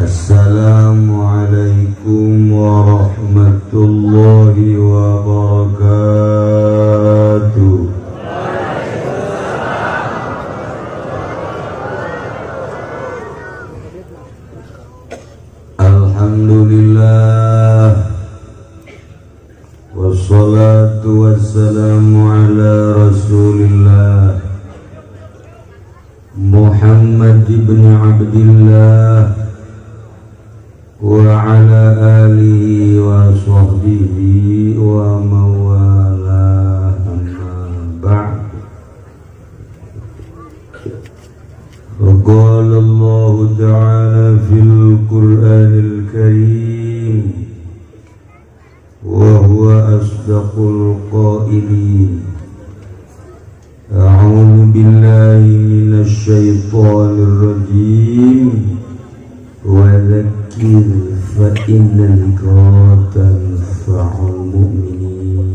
Assalamualaikum warahmatullahi wabarakatuh. Alhamdulillah, wassalatu wassalamu ala rasulillah Muhammad ibn Abdillah wa ala alihi wa sahbihi wa mawalah, amma ba'd. Qala Allah ta'ala fil Qur'anil Karim wa huwa asdaqul qailin. A'udzu billahi minasy syaithanir rajim. Wa dzakkir fa inna dzikra tanfa'ul mu'minin.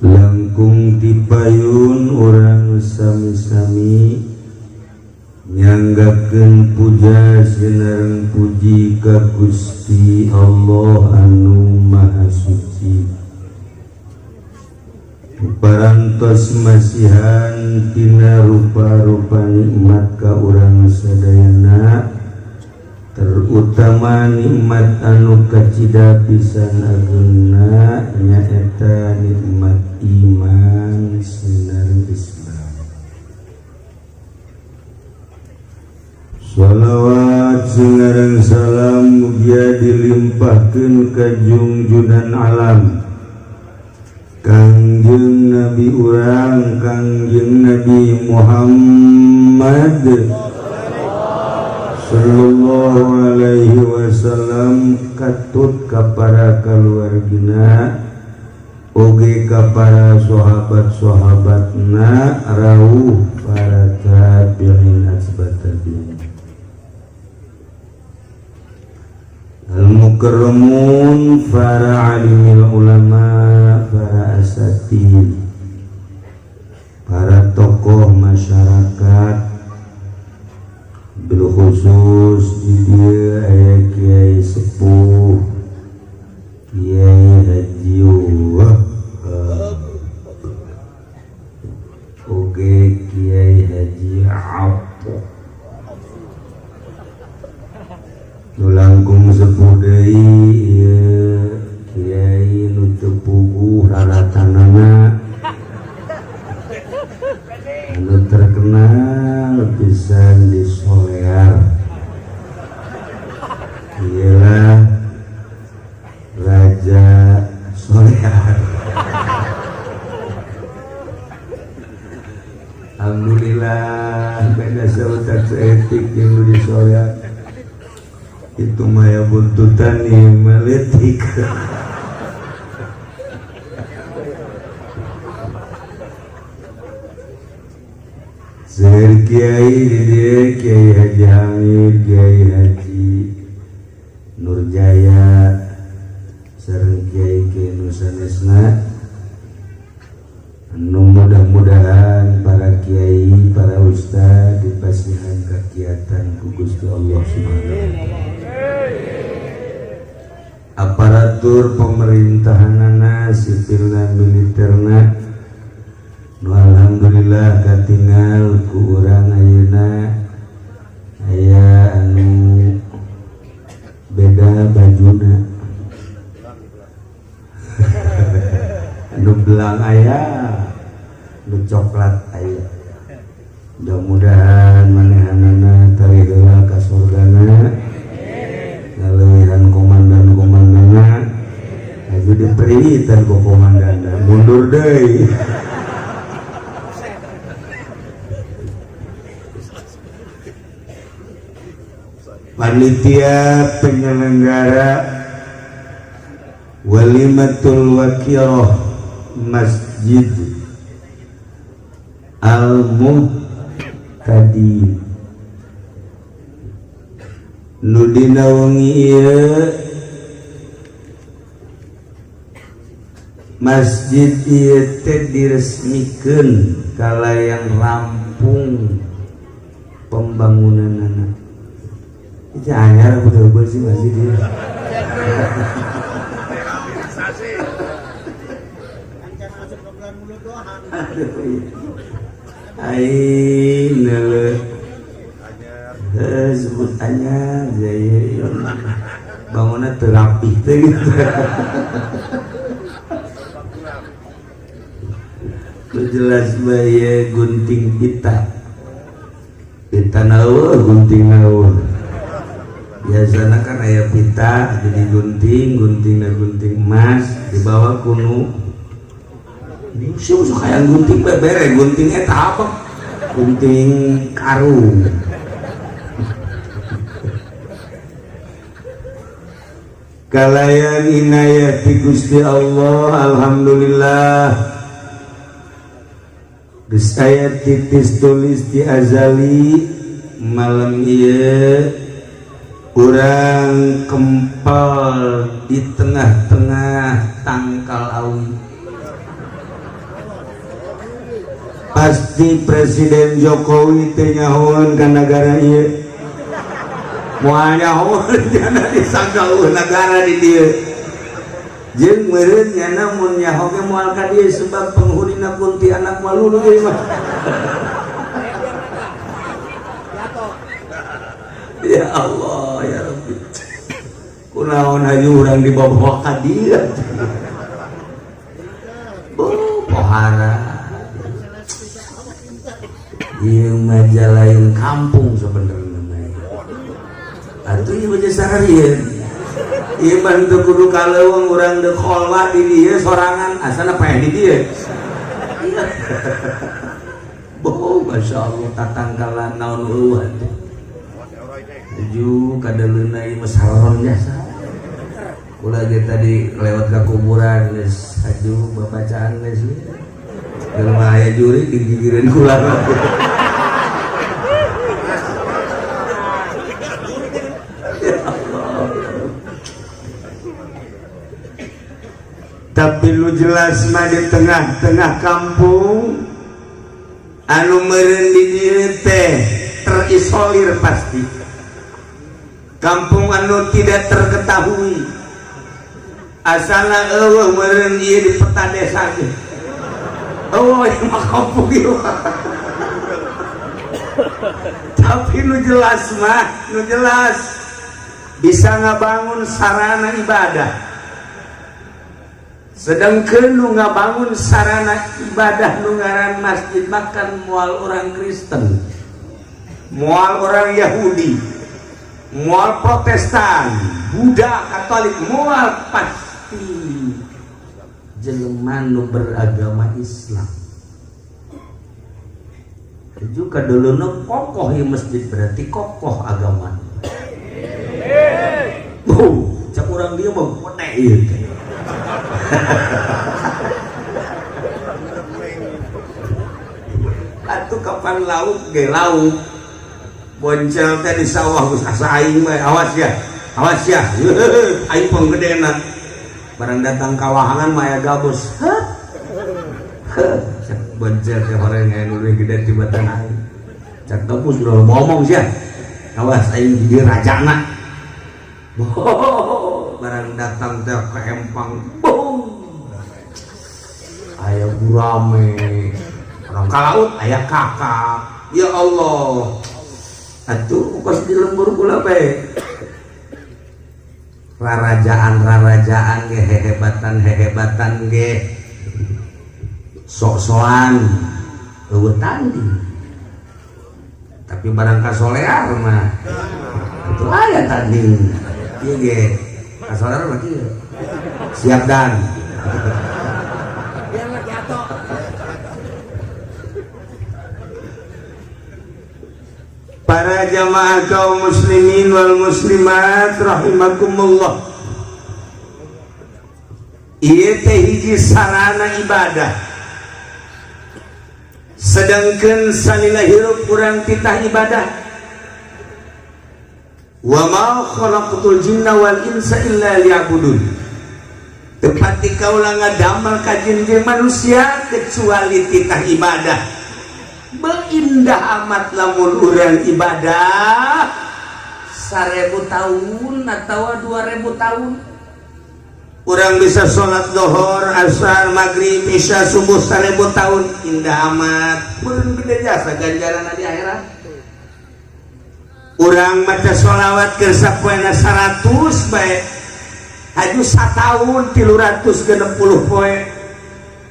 Langkung dipayun urang sami-sami nyanggakeun puja sinareng puji ka Gusti Allah anu Maha Suci. Parantos masihan tina rupa-rupa nikmat ka urang sadayana, terutama nikmat anu kacida pisan ageungna nyaeta nikmat iman sinareng Islam. Shalawat sinareng salam mugia dilimpahkeun ka jungjunan alam Kangjeng Nabi urang Kangjeng Nabi Muhammad sallallahu alaihi wasallam, katut ka para kaluargina oge ka para sahabat-sahabatna rauh para tabi'in asbat tabi'in. Al-mukarramun, para alimil ulama, para asatid, para tokoh masyarakat, bil khusus di dieu aya kiai sepuh, Kiai Haji Wahab, oge Kiai Haji Apok, nu langkung sepuh deui ieu kiai nu teu puguh raratanana anu terkenal pisan di Solear, ialah Raja Solear. Alhamdulillah beda sautak seetik yang nu di Solear itu maya buntutan nih meletik. Seueur kiai di dieu, Kiai Haji Hamid, Kiai Haji Nurjaya, sareng kiai kiai nu sanesna. Anu mudah-mudahan para kiai, para ustad dipasihan kakiatan ku Gusti Allah Subhanahu wa taala. Aparatur pemerintahanana, sipilna, militerna, nu alhamdulillah katingal ku urang ayeuna aya anu beda bajuna, anu belang aya, anu coklat aya. Mudah-mudahan manehanana tari heula ka surgana, ngaleuwihan komandan-komandana, aju diperiwitan ku komandan mundur deui. Panitia penyelenggara Walimatul Waqiroh Masjid Al-Muhtadi nu dina wengi ieu masjid ieu teh diresmikeun kalayang rampung langgeng pembangunan anak. Itu anyar udah bersih masih dia. Aing leuleuh. Sebut anyar jaya bangunna teu rapih teh gitu. Jelas bae gunting pita. Pita nawa gunting nawa. Biasana kan aya pita jadi gunting, guntingna gunting emas dibawa kunu. Sih sok hayang gunting bae bere gunting eta apa? Gunting karung. Kalayan inayah ti Gusti Allah, alhamdulillah. Geus aya titis tulis di azali malam ieu urang kempal di tengah-tengah tangkal awi. Pasti Presiden Jokowi teh nyahoeun ka nagara ieu. Moal nyahoeun jana disangka nagara di dieu. Jeung meureun nyana mun nyaho ge moal ka dieu sebab penghunina kuntianak malulu ieu mah. Ya Allah ya Rabbi. Kunaon hayu urang dibawa ka dieu. Oh, pohara. Ieu mah jalain kampung sebenarnya mah. Atuh ieu mah sararieun. Ieu mah teu kudu kaleuweung urang deuk kholwah di dieu sorangan asana paeh di dieu. Boh, Masya Allah tatangkalan naon eueuh teh. Tuju kadaleuna ieu mah saron jasa. Kula ge tadi lewat ka kuburan geus haju babacaan geus. Jelema aya juri digigireun kula. Ya Allah. Tapi lu jelas mah di tengah-tengah kampung anu meureun di dieu teh terisolir pasti. Kampung anu tidak terketahui. Asana eueuh meureun ieu di peta desa teh. Eueuh ieu mah kampung ieu. Tapi nu jelas mah, nu jelas bisa ngabangun sarana ibadah. Sedangkan nu ngabangun sarana ibadah nu ngaran masjid makan moal orang Kristen, moal orang Yahudi, moal Protestan, Buddha, Katolik, moal pasti jelema nu beragama Islam. Juga dulu nu kokoh di masjid berarti kokoh agama. Cak urang dia mah gede ieu teh. Atuh kapan lauk ge lauk. Boncel teh di sawah geus asa aing we, awas ya. Awas ya. Aing panggedena. Barang datang ka wahangan mah aya gabus. Heuh. Cak boncel teh horeng aya nu leuwih gede tibatan aing. Cak gabus udah ngomong sia. Awas aing jadi rajana. Barang datang teh ke empang. Boom. Aya gurame. Orang ka laut aya kakak. Ya Allah. Atuh kos di lembur kula bae. Rarajaan-rarajaan ge hehebatan-hehebatan ge sok-sokan eueuh tanding. Tapi barang kasolear mah itu aya tanding. Ieu ge kasolear mah kieu. Siap dan. Para jamaah kaum muslimin wal muslimat rahimakumullah. Ieu teh hiji sarana ibadah. Sedangkan salila hirup urang titah ibadah. Wa ma khalaqtul jinna wal insa illa liya'budun. Tepati kaula ngadamel ka jin jeung manusia kecuali titah ibadah. Beuimah Indah amat lamun urang ibadah 1000 tahun atau 2000 tahun, urang bisa sholat dohor, asar, maghrib, isya, subuh 1000 tahun. Indah amat, meureun gede jasa ganjaran di akhirat. Urang maca sholawat ke sapoena 100 bae, haju satahun 360 poe,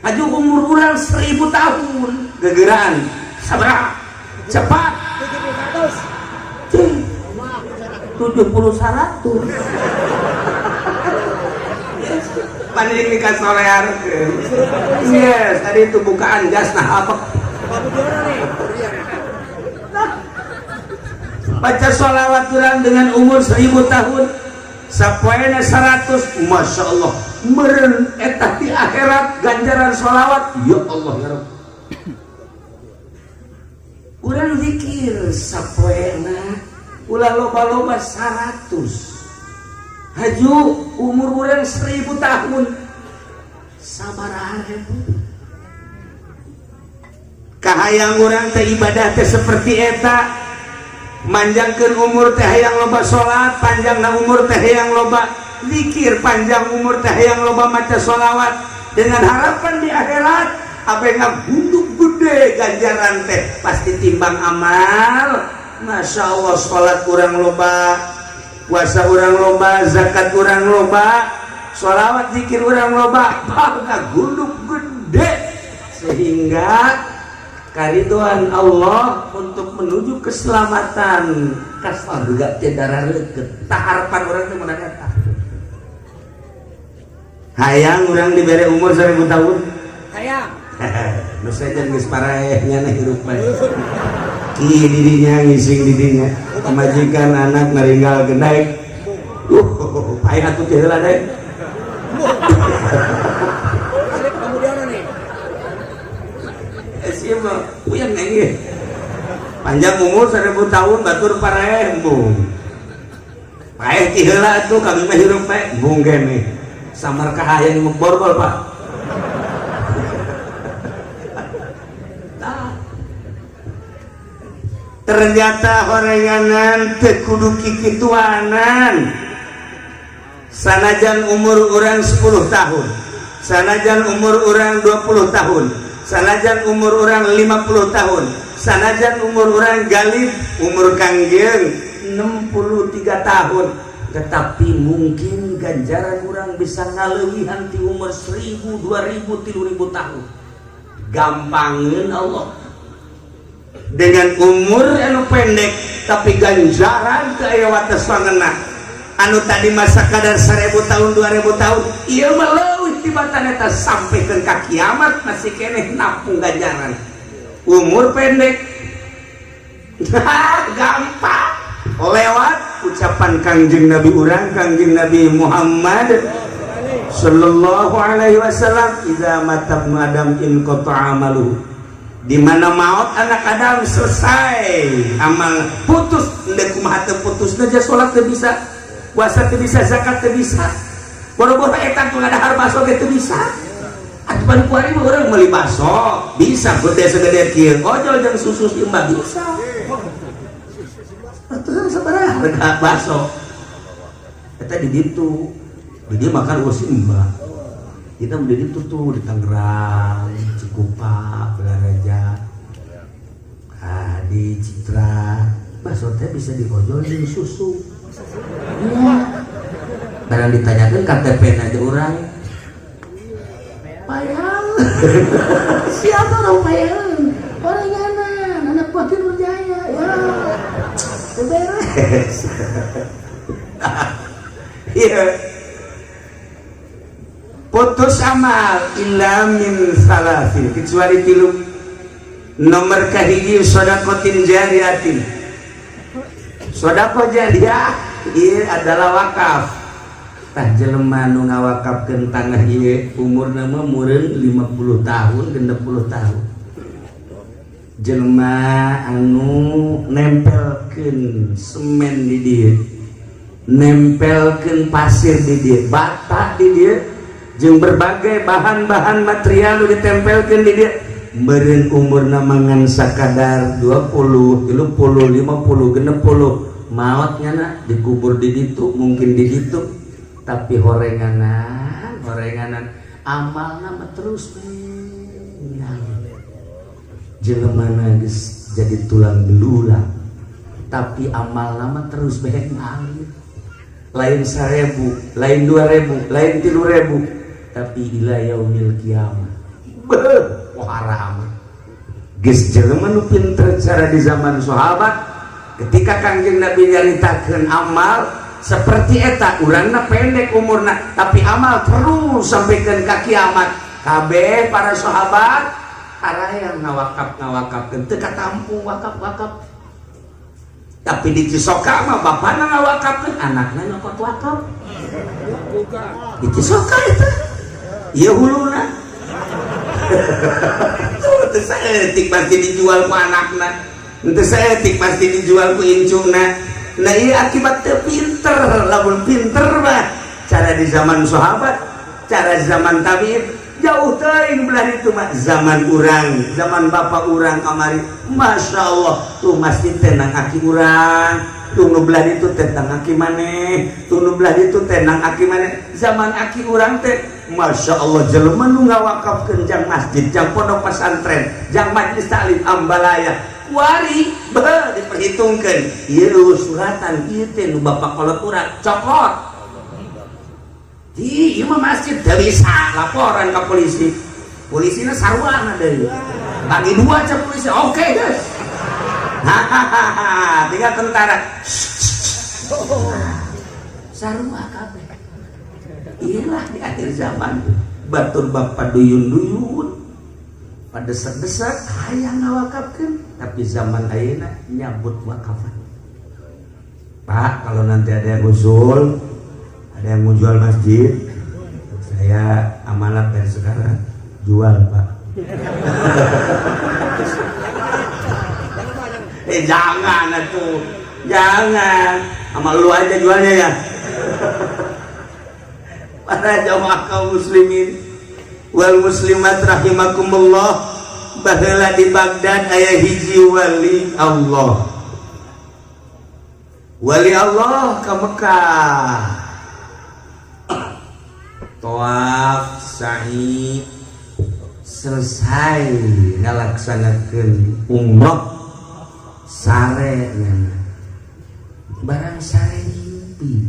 haju umur urang 1000 tahun, gegeraan sabaraha cepat? 70 100 paling dikasolearkeun. Yes, tadi itu bukaan jas. Nah, apa? Nah, baca sholawat urang dengan umur 1000 tahun sapoena 100, Masya Allah, meren eta di akhirat ganjaran sholawat. Ya Allah, ya Rabb. Urang zikir sapoena ulah loba-loba 100, haju umur urang 1000 tahun, sabaraha ribu? Kahayang urang teh ibadah teh seperti eta, manjangkeun umur teh hayang loba salat, panjangna umur teh hayang loba zikir, panjang umur teh hayang loba maca sholawat, dengan harapan di akhirat apa yang ngagunduk gede ganjaran teh pasti timbang amal. Masya Allah, sholat kurang loba, puasa urang loba, zakat urang loba, sholawat zikir urang loba, gunduk gede, sehingga karidoan Allah untuk menuju keselamatan ka surga teh deket. Tak harapan urang teh menang eta. Hayang urang diberi umur 1000 tahun? Hayang. Nu sejen geus paraehnya na hirup bae. Ki didinya ngising, didinya pamajikan, anak naringgal naik. Aing atuh teh heula deui. Alip kamu di mana nih? Eh, sih mah puyeng aing. Panjang umur 1000 tahun, batur paraeh, embung. Paeh ti heula atuh, kami mah hirup bae, embung kene. Samar kahayang mah borgol, Pak. Tah. Ternyata horenganan teu kudu kikituanan. Sanajan umur urang 10 tahun, sanajan umur urang 20 tahun, sanajan umur urang 50 tahun, sanajan umur urang galib umur kangjeng 63 tahun, tetapi mungkin ganjaran urang bisa ngaleuwihan ti umur 1000, 2000, 3000 tahun. Gampangin Allah dengan umur anu pendek tapi ganjaran teu aya wates pangena. Anu tadi masa kadar 1000 tahun, 2000 tahun, ieu mah leuwih tibatan eta, sampai ke ka kiamat masih keneh napung ganjaran umur pendek. Gampang lewat ucapan Kangjeng Nabi urang, Kangjeng Nabi Muhammad sallallahu alaihi wasallam, "Idza mata ibnu adam inqata amaluhu." Di mana maut anak Adam, selesai amal, putus. Endek kumaha teu putus aja, salat teu bisa, puasa teu bisa, zakat teu bisa, boro-boro eta tuh ngadahar baso ge teu bisa. Atuh pan kuari mah urang meuli baso bisa gede segede kieu, ojol jeung susu ieu mah bisa. Atuh sabaraha harga baso eta di ditu? Di dieu makan eueuh mbah kita udah ditu tuh di Tangerang, Cikupa, Balaraja, ah, di Citra, bakso teh bisa diojol jeung susu. Iya, barang ditanyakan KTP aja orang payang. Siapa orang payang? Orang mana? Anak buah Nurjaya ya, beres. Iya, putus amal illa min salasin, kecuali tilu. Nomor kahiji, sodakotin jariatin. Sodako jariah ieu adalah wakaf. Tah, jelema nu ngawakafkeun tanah ieu umurna mah meureun 50 tahun, 60 tahun. Jelema anu nempelkeun semen di dieu, nempelkeun pasir di dieu, bata di dieu, jeung berbagai bahan-bahan material nu ditempelkeun di dieu. Meureun umurna mangan sakadar 20, 30, 50, 60, maot nyana dikubur di ditu, mungkin di ditu, tapi horenganan horenganan amalna mah terus ngalir. Jelema geus jadi tulang belulang, tapi amalna mah terus bae ngalir. Lain 1000, lain 2000, lain 3000, tapi ila yaumil kiamah. Beuh, pohara amat geus jelema nu pinter cara di zaman sahabat. Ketika Kangjeng Nabi nyaritakeun amal seperti eta, urangna pendek umurna, tapi amal terus sampaikan ka kiamat. Kabeh para sahabat arayang ngawakap ngawakapkeun, teu katampung wakap-wakap. Tapi di Cisoka mah bapakna ngawakapkeun, anakna nyokot wakap. Di Cisoka itu ieu huluna teu saeutik pasti dijual ku anakna, teu saeutik pasti dijual ku incungna. Nah, ieu akibat teu pinter. Lamun pinter mah cara di zaman sahabat, cara zaman tabiin, jauh teuing belah itu mah. Zaman urang, zaman bapak urang kamari, Masya Allah, tuh masjid tenang aki urang tuh, nu belah itu tentang aki maneh tuh, nu belah itu tenang aki maneh. Zaman aki urang teh, Masya Allah, jelema nu ngawakafkeun jang masjid, jang pondok pesantren, jang majlis taklim Ambalaya kuari, beuh, diperhitungkeun ieu suratan ieu teh nu bapak kolot urang cokot di ieu mah masjid teu bisa, laporan ke polisi. Polisinya sarwana deui, bagi dua cek polisi. Oke guys, hahaha, tinggal tentara sarua kabeh. Iyalah, di akhir zaman batur bapak duyun-duyun pada desek-desek hayang ngawakafkeun, tapi zaman ayeuna nyabut wakafan. Pak, kalau nanti ada yang usul, ada yang mau jual masjid, saya amanat dari sekarang, jual, Pak. Jangan, Pak, jangan. Eh, jangan atuh, jangan. Sama lu aja jualnya ya. Para jamaah kaum muslimin wal muslimat rahimakumullah, baheula di Baghdad aya hiji wali Allah. Wali Allah ke Mekah, tawaf, sa'i, selesai ngalaksanakeun umroh, sare nyana. Barang sare ngimpi,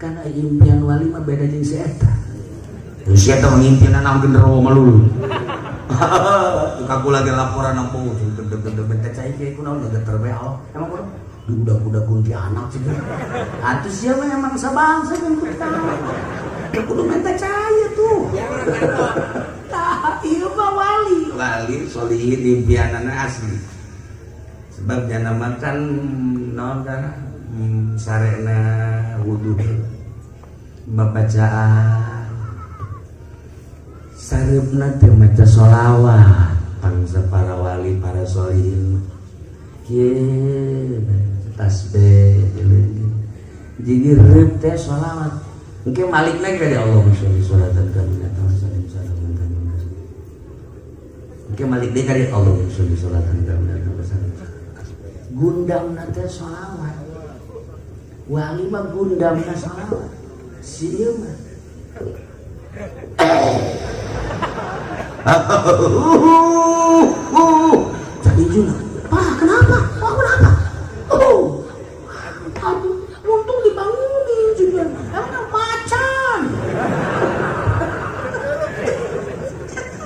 karena impian wali mah beda jeung si eta. Si eta mah ngimpian nang genderuwo melulu. Aku lagi laporan nang gede-gede bente cai kieu, kunaon gegeter bae Allah. Emang kunaon? Di udah-udah kuntilanak sih. Atuh sia mah emang sabangsa jeung kuntilanak. Teu kudu minta cai tuh. Jangan, Pak. Tah, ieu mah wali. Wali solihin, impianana asli. Sebab jana makan naon kana sarena wudu, babacaan sareupna teh maca sholawat, bangsa para wali, para solihin kieu, tasbih, jadi reup teh sholawat. Engke malik lagi ka Allahumma sholli sholatan kamilatan wa sallim salaman kamilatan. Engke malik deui ka Allahumma sholli sholatan kamilatan wa sallim. Gundamna teh sholawat. Wali mah gundamna sholawat. Si ieu mah Cak Ijuna, "Pak, kenapa? Pak, kenapa?" "Oh, aduh, untung dibangunin juga. Emang macan."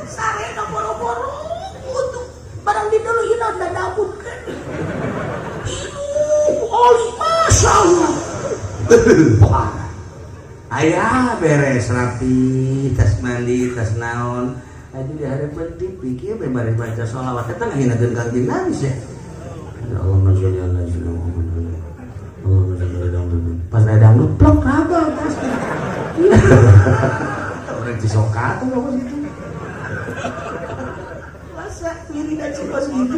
Sarena boro-boro, untuk barang di dulu ini ada dapur kan. Ibu, oli, Masya Allah. Wah, ayah beres rapi, tas mandi, tas naon. Aduh, di hadapan TV, kieu bae bari baca sholawat. Eta ngahinakeun Kangjeng Nabi sih. Ya Allahumma sholli ala sayyidina Muhammad. Allahumma sholli ala dangdut. Pas ada dangdut, plok raga tas. Orang Cisoka tuh apa gitu. Masa wiridan kos gitu.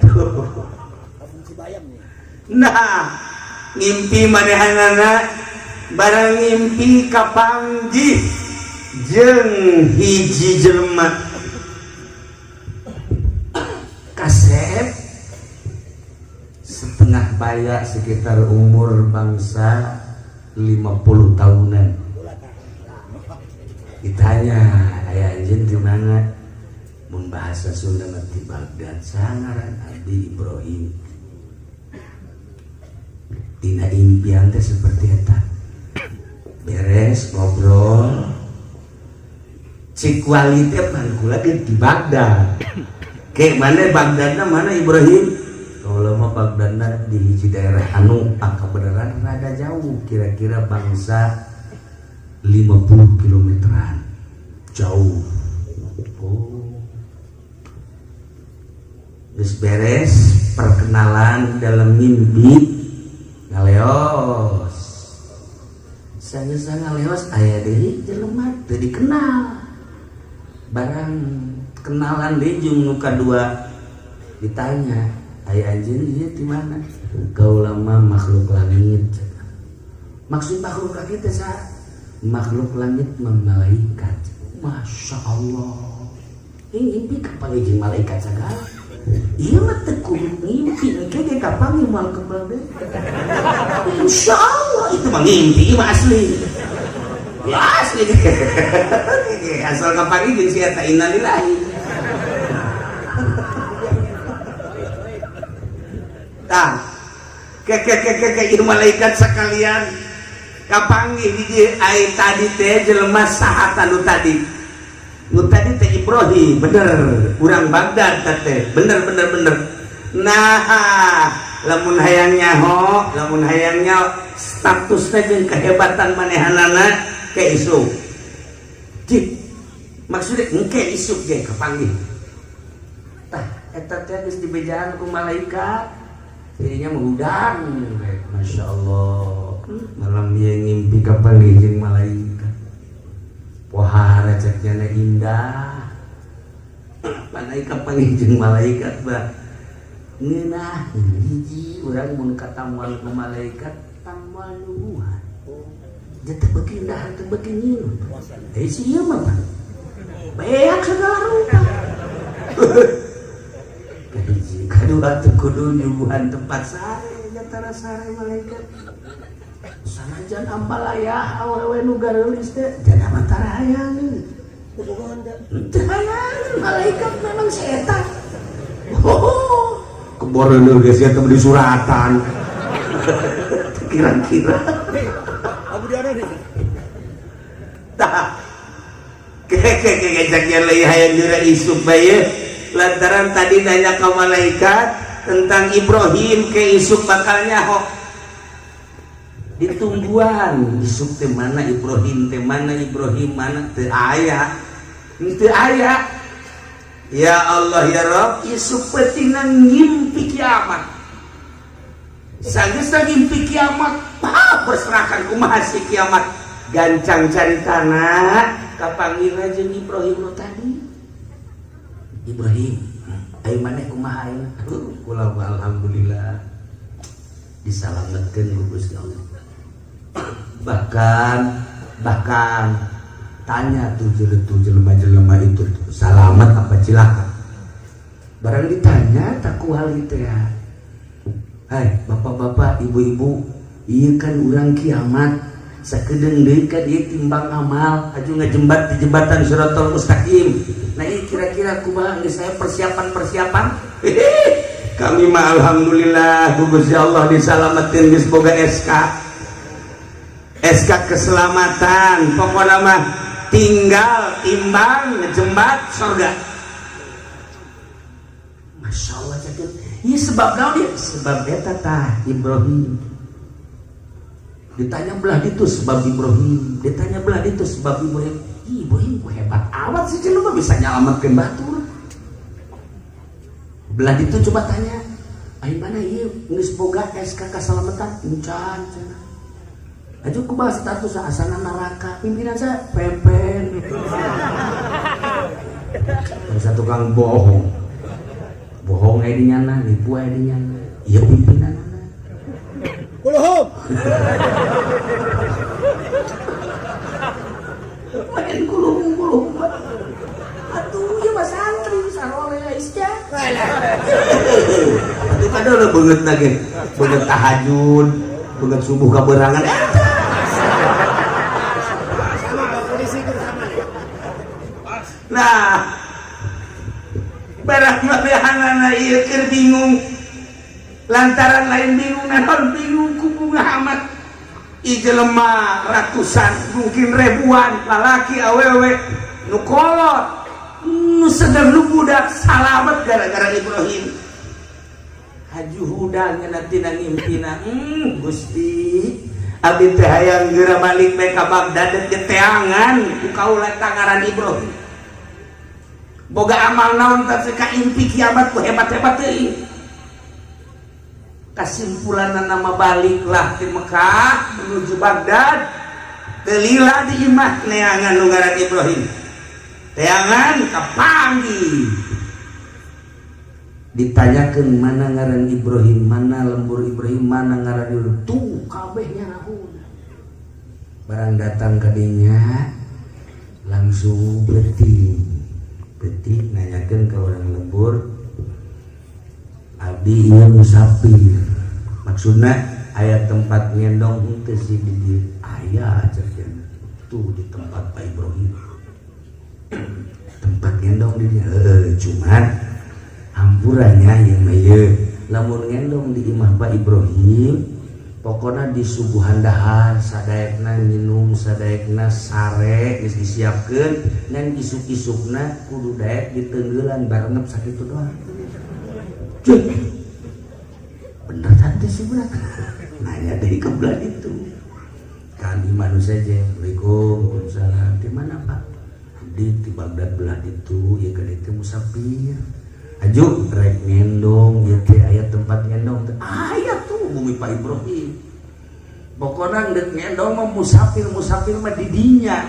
Kampung Cibayam nih. Nah, ngimpi manehanana, barang ngimpi kapanggih jeung hiji jelema. seep setengah baya sekitar umur bangsa 50 tahunan. Ditanya aya anjeun di mana? Mun bahasa Sunda mah di Baghdad sangaran Abdi Ibrahim. Dina impian teh seperti eta. Beres ngobrol cik wali teh pan kula ge di Baghdad. Ke mana Baghdadna mana Ibrahim? Kalau mah Baghdadna di hiji daerah anu kebenaran rada jauh, kira-kira bangsa 50 kilometeran jauh. Oh. Geus beres perkenalan dalam mimpi ngaleos. Sanggeus ngaleos aya deui jelema teu dikenal. Barang kenalan deui jeung nu kadua ditanya, "Aya anjeun ieu di mana?" Kaula mah makhluk langit. Maksud makhluk langit teh saha? Makhluk langit mah malaikat. Masya Allah. Ini ngimpi kapanggih jeung malaikat sagala. Ieu mah teu kudu ngimpi, engke ge kapanggih moal kebal deui. Insya Allah itu mah ngimpi, ieu mah asli. Ya asli. Asal kapanggih jeung si eta innalillahi. Tah. Ke ke ke ke ke ieu malaikat sekalian kapanggih di dieu ai tadi teh jelema saha nu tadi? Nu tadi teh Ibrahim, bener, urang Baghdad teh, bener bener bener. Nah, lamun hayang nyaho, lamun hayang nyaho statusna jeung kehebatan manehanana ke isuk. Cik, maksudnya engke isuk ge kapanggih. Tah, eta teh geus dibejaan ku malaikat. Jadinya mengudang, Masya Allah. Malam dia ngimpi kapanggih jeung malaikat. Pohara ceknya indah. Panai kapanggih jeung malaikat bah. Ngeunah hiji urang mun katamuan ku malaikat tamuan nyuguhan. Dia teu beuki indah, teu beuki nyilut. Eh si ieu mah beak segala rupa. Kahiji, kadua teu kudu nyuguhan tempat sare, jatara sare malaikat. Sanajan ambalaya awewe nu gareulis teh jada mah tarahayangeun. Teu hayangeun malaikat memang si eta. Oh, keboreuneuh geus sia teh di suratan. Kira-kira. Abu Diana nih. Tah. Ke ke ke cak leuwih hayang geura isuk bae lantaran tadi nanya ke malaikat tentang Ibrahim ke isuk bakal nyaho. Ditungguan isuk teh mana Ibrahim teh mana Ibrahim mana teu aya. Teu aya. Ya Allah ya Rabb, isuk peutingna ngimpi kiamat. Sanggeus ngimpi kiamat, ah, berserakan kumaha si kiamat. Gancang caritana kapanggih jeung Ibrahim nu tadi. Ibrahim, ayo maneh kumaha ayeuna? Kula alhamdulillah disalametkeun ku Gusti Allah. Bahkan bahkan tanya tuh jelema-jelema itu selamat apa cilaka. Barang ditanya tak kual itu ya. Hai bapak-bapak, ibu-ibu, iya kan urang kiamat sakedeung deui kan ieu timbang amal aju ngejembat di jembatan Shirathal Mustaqim. Nah ini kira-kira kumaha geus saya persiapan-persiapan? Kami mah alhamdulillah ku Gusti Allah disalametin geus boga SK. SK keselamatan pokoknya mah tinggal timbang ngejembat surga. Masya Allah cakep. Ini sebab naon dia? Sebab eta tah Ibrahim. Ditanya belah itu sebab Ibrahim, ditanya belah itu sebab Ibrahim. Ih, Ibrahim ku hebat amat sih jelema bisa nyalametkeun batur. Belah itu coba tanya, ai mana ieu geus boga SK kasalamatan? Encan cenah. Aju kumaha status asana neraka? Pimpinan saya pepen. Bangsa tukang bohong. Bohong aya di nyana, nipu aya di nyana. Ieu pimpinan. Kulhum. Main kulhum kulhum. Atuh ieu mah santri saroleh isja. Atuh kadeuleu beungeutna ge. Beungeut tahajud, beungeut subuh kaberangan. Sama Pak polisi itu sama nih. Nah, barang manehanana ieu keur bingung. Lantaran lain bingung naon, bingung ku bunga amat. Ieu jelema ratusan, mungkin ribuan, lalaki awewe, nu kolot, nu sedang, nu budak, salamet gara-gara Ibrahim. Haju hudang tina ngimpina, Gusti, abdi teh hayang geura balik bae ka Bagdad ge teangan ku kaula tangaran Ibrahim. Boga amal naon teh ka impi kiamat ku hebat-hebat teuing. Kesimpulan nama baliklah di Mekah menuju Baghdad, telila di imah neangan nu ngaran Ibrahim, teangan kapanggih, ditanyakan mana ngaran Ibrahim, mana lembur Ibrahim, mana ngaran Ibrahim, tuh kabehnya ngahuna. Barang datang ka dinya langsung peuting peuting nanyakeun ke orang lembur, "Abdi ieu musafir, maksudna aya tempat ngendong henteu sih di dieu?" "Aya," cek, "tuh di tempat Pak Ibrahim, tempat ngendong di dieu." Heuh, cuman hampurannya yang mah ieu lamun ngendong di imah Pak Ibrahim pokoknya disuguhan dahar sadaekna, minum sadaekna, sare geus disiapkeun, ngan isuk-isukna kudu daek diteunggelan barengep, sakitu doang. Cuy, bener tante sih bener. Nanya dari kebelah itu kami manusia aja. "Assalamualaikum." "Waalaikumsalam." "Di mana, Pak?" Di Baghdad belah itu ya, ke itu musafir. "Aju rek ngendong ieu teh, aya tempat ngendong teh?" "Aya, tuh bumi Pak Ibrahim. Pokoknya ndek ngendong mah musafir, musafir mah di dinya,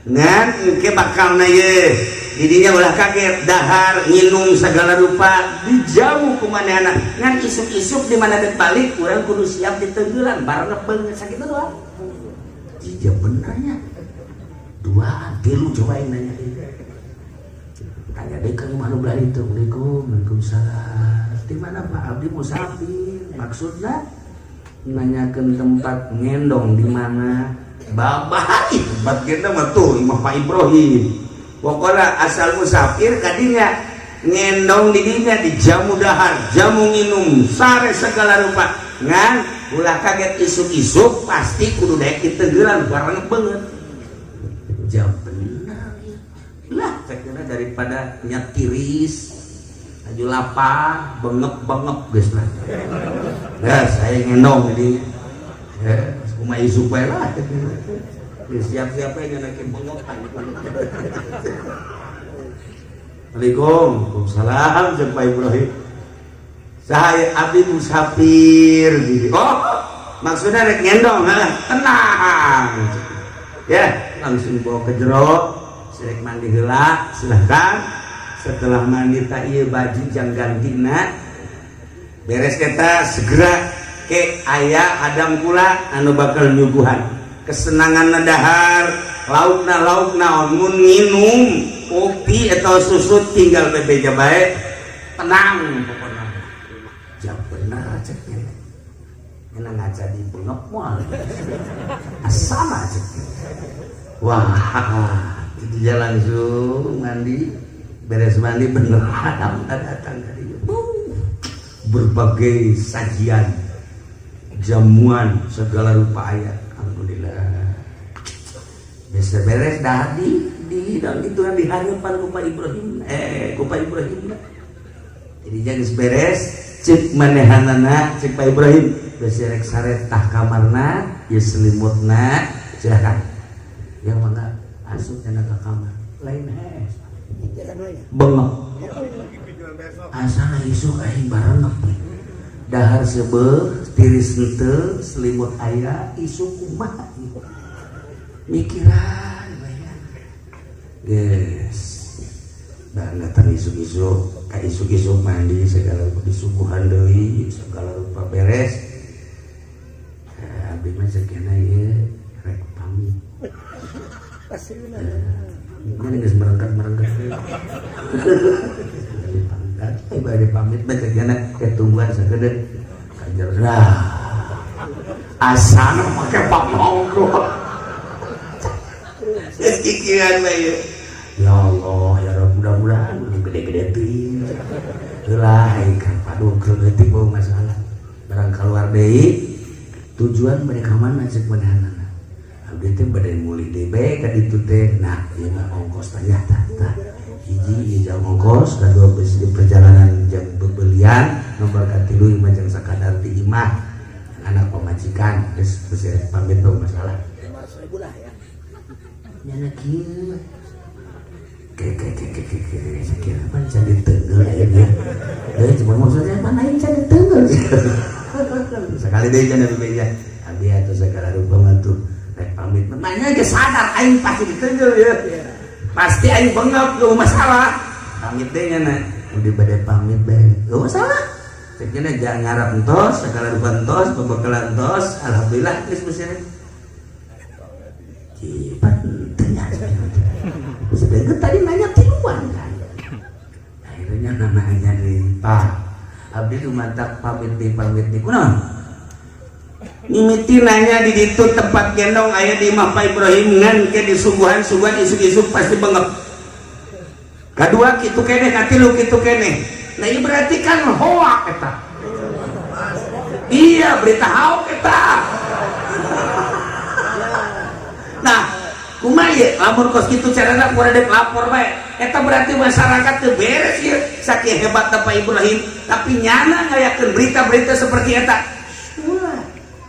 ngan engke bakalna ye di dinya, ulah kaget, dahar nginum segala rupa dijamu ku manehna, ngan isuk-isuk di mana dek balik urang kudu siap diteunggelan bareng beungeut, sakitu doang." Jija benernya dua tilu cobain nanya deui, tanya deh ke rumah nu belah itu. "Assalamualaikum." "Waalaikumsalam." "Di mana, Pak?" "Abdi musafir, maksudnya nanyakeun tempat ngendong di mana." "Babah tempat ngendong mah tuh imah Pak Ibrahim. Pokoknya asal musafir kadinya ngendong di dinya, dijamu dahar, jamu minum, sare segala rupa, ngan ulah kaget isuk-isuk pasti kudu daek diteunggelan bareng beungeut." Jam bener lah, saya kira daripada nyatiris aju lapar bengep-bengep geus lah ya, saya ngendong jadi ya kumaha isuk bae lah. Ya, siap-siap aja nake bengepan. "Assalamualaikum." "Waalaikumsalam," cek Pak Ibrahim. "Saya abdi musafir gitu." "Oh, maksudnya rek ngendong, ha? Tenang." Ya, langsung bawa ke jero, rek mandi heula, silahkan. Setelah mandi tak ieu baju jang gantina. Beres eta segera ke aya hadam kula anu bakal nyuguhan. Kesenangan dahar, laukna lauk naon, mun nginum kopi atau susu tinggal bebeja bae, tenang pokoknya. Jam bener ceknya. Enak ngaca di bengep moal. Sama ceknya. Wah, jadi dia langsung mandi, beres mandi bener datang dari berbagai sajian, jamuan segala rupa aya. Alhamdulillah. Bisa beres dah di dan itu kan dihareupan ku Pak Ibrahim, eh, ku Pak Ibrahim. Jadi jangan beres cek manehanana, cek Pak Ibrahim, geus rek sare tah kamarna ya, selimutna silakan yang mangga asup cenah ka kamar lain hees bengep asa isuk aing barengep, dahar seubeuh, tiris henteu, selimut aya, isuk kumaha mikiran bae. Yes, dan datang isuk-isuk ka isuk-isuk mandi segala disuguhan deui segala rupa beres. Eh, abdi mah cekena ieu rek pamit. Ini geus merengket-merengket. Eh, bade pamit bae cek ke tungguan sakedeung ka jero. Asana make pamongko. Geus kikieuan bae. Ya Allah, ya Rabb, mudah-mudahan gede-gede teuing. Heula kan padu leutik bau masalah. Barang keluar deui, tujuan mereka mana cek manehna? Abdi teh bade mulih deui bae ka ditu teh. Nah, ieu mah ongkos tanya tah tah. Hiji ieu jang ongkos, kadua bisi di perjalanan jang bebelian, nomor katilu ieu mah jang sakadar di imah anak pamajikan. Geus geus pamit bau masalah. 500 ribu lah ya. Nyana kieu. Ke ke ke ke ke ke saya kira pan jadi tenggel ya dia. Eh, cuma maksudnya mana yang jadi tenggel. Sekali deh jangan bebeja. Abi atau segala rupa mah tuh rek pamit. Makanya aja sadar aing pasti ditenggel ya. Pasti aing bengap gak masalah. Pamit deh nyana. Udah bade pamit deh. Gak masalah. Ceknya jangan ngarap entos, segala rupa entos, pembekalan entos, alhamdulillah geus bersih. Cepat tanya. Sedangkan tadi nanya tiluan kan. Akhirnya namanya di Pak abdi nu mantak pamit di kunaon? Mimiti nanya di ditu tempat gendong aya di imah Pak Ibrahim ngan ke disuguhan-suguhan isuk-isuk pasti bengep. Kedua kitu keneh, katilu kitu keneh. Nah, ini berarti kan hoak eta. Iya, berita hoak eta. Nah, kumaha ye lamun kos kitu carana ku dek lapor bae. Eta berarti masyarakat teu beres ieu. Sakieu hebat Pak Ibrahim, tapi nyana ngayakeun berita-berita seperti eta. Wah,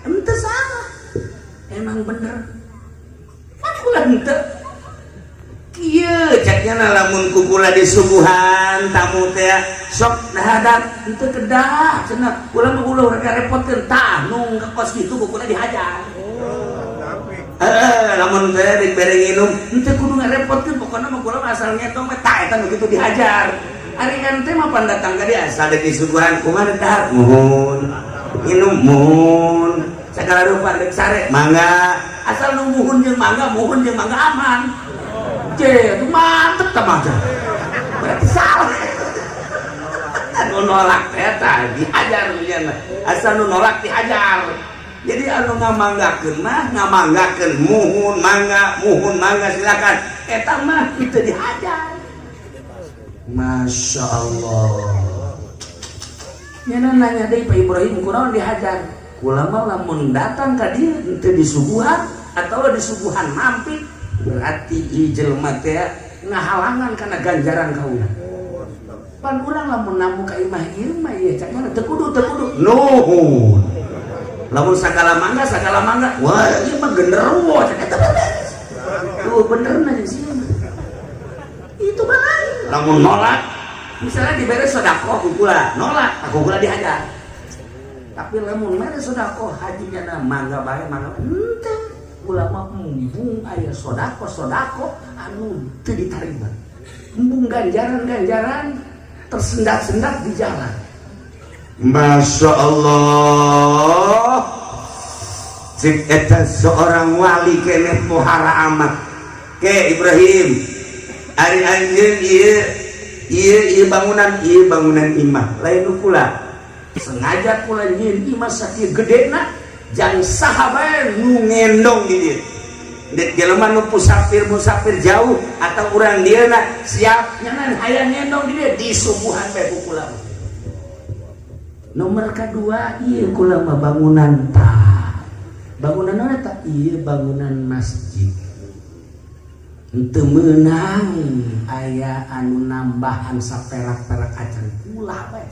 ente salah. Emang bener. Kan ulah henteu. Kieu ceknya lamun ku kula disuguhan tamu teh sok dahadar henteu kedah cenah kula mah ulah rek repotkeun tah nu kos kitu ku kula dihajar. Heeh, lamun teh dibere nginum henteu kudu ngarepotkeun, pokona mah kula mah asal ngetong mah tah eta nu kitu dihajar. Ari ente mah pan datang ka dia asal dek disuguhan kumaha dahar muhun. Minum muhun. Segala rupa dek sare mangga, asal nu muhun jeung mangga, muhun jeung mangga aman. C, itu mantep tah mah. Berarti salah. Nu nolak teh tah dihajar nya. Asal nu nolak dihajar. Jadi anu ngamanggakeun mah ngamanggakeun muhun mangga, muhun mangga silakan. Eta mah itu dihajar. Masya Allah. Nyana nanya deui Pak Ibrahim kunaon dihajar? Kula mah lamun datang ka dieu teu disuguhan atau disuguhan mampir berarti ieu jelema teh ngahalangan kana ganjaran kaula. Pan urang lamun namu ka imah ieu mah ieu cak mana teu kudu teu kudu. Nuhun. Lamun sagala mangga, wah ieu mah genderuwo cak eta beres. Tuh bener na jeung sieun. Itu mah lain. Lamun nolak misalnya dibere sedekah ku kula, nolak aku kula dihajar. Tapi lamun mere sedekah hajinya na mangga bae mangga henteu. Kula mah embung aya sedekah sedekah anu teu ditarima. Embung ganjaran-ganjaran tersendat-sendat di jalan. Masya Allah. Cik eta seorang wali keneh pohara amat. Ke Ibrahim, ari anjeun ieu ieu ieu bangunan imah lain nu kula. Sengaja kula nyieun imah sakieu gedena jang saha bae nu ngendong di dieu. Dek jelema nu musafir musafir jauh atau urang dieuna siap nyanan hayang ngendong di dieu disuguhan bae ku kula. Nomor kedua ieu kula mah bangunan tah. Bangunan naon eta? Ieu bangunan masjid. Henteu meunang aya anu nambahan saperak-perak acan kula bae.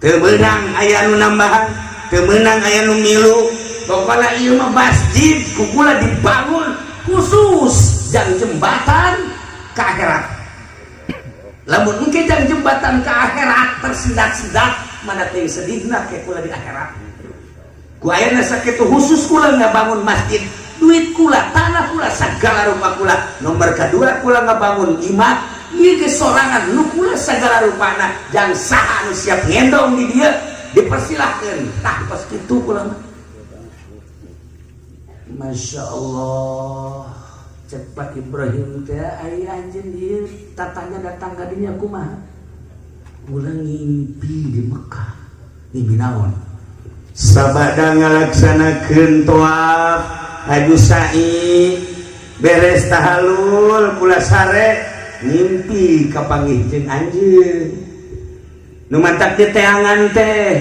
Teu meunang aya anu nambahan, teu meunang aya nu milu. Pokona ieu mah masjid ku kula dibangun khusus jang jembatan ka akhirat. Lamun engke jang jembatan ke akhirat tersendat-sendat mana teh sedihna ke kula di akhirat. Ku ayeuna sakitu khusus kula ngabangun masjid, duit kula, tanah kula, segala rupa kula. Nomor kedua kula ngabangun imah, ieu ge sorangan nu kula segala rupana jang saha nu siap ngendong di dieu dipersilahkeun. Tah kos kitu kula mah. Masya Allah. Cek Pak Ibrahim teh ai anjeun ieu tatanya datang ka dinya kumaha? Kula ngimpi di Mekah. Ngimpi naon? Sabada ngalaksanakeun tawaf haju sa'i beres tahalul kula sare ngimpi kapanggih jeung anjeun. Nu mantak diteangan teh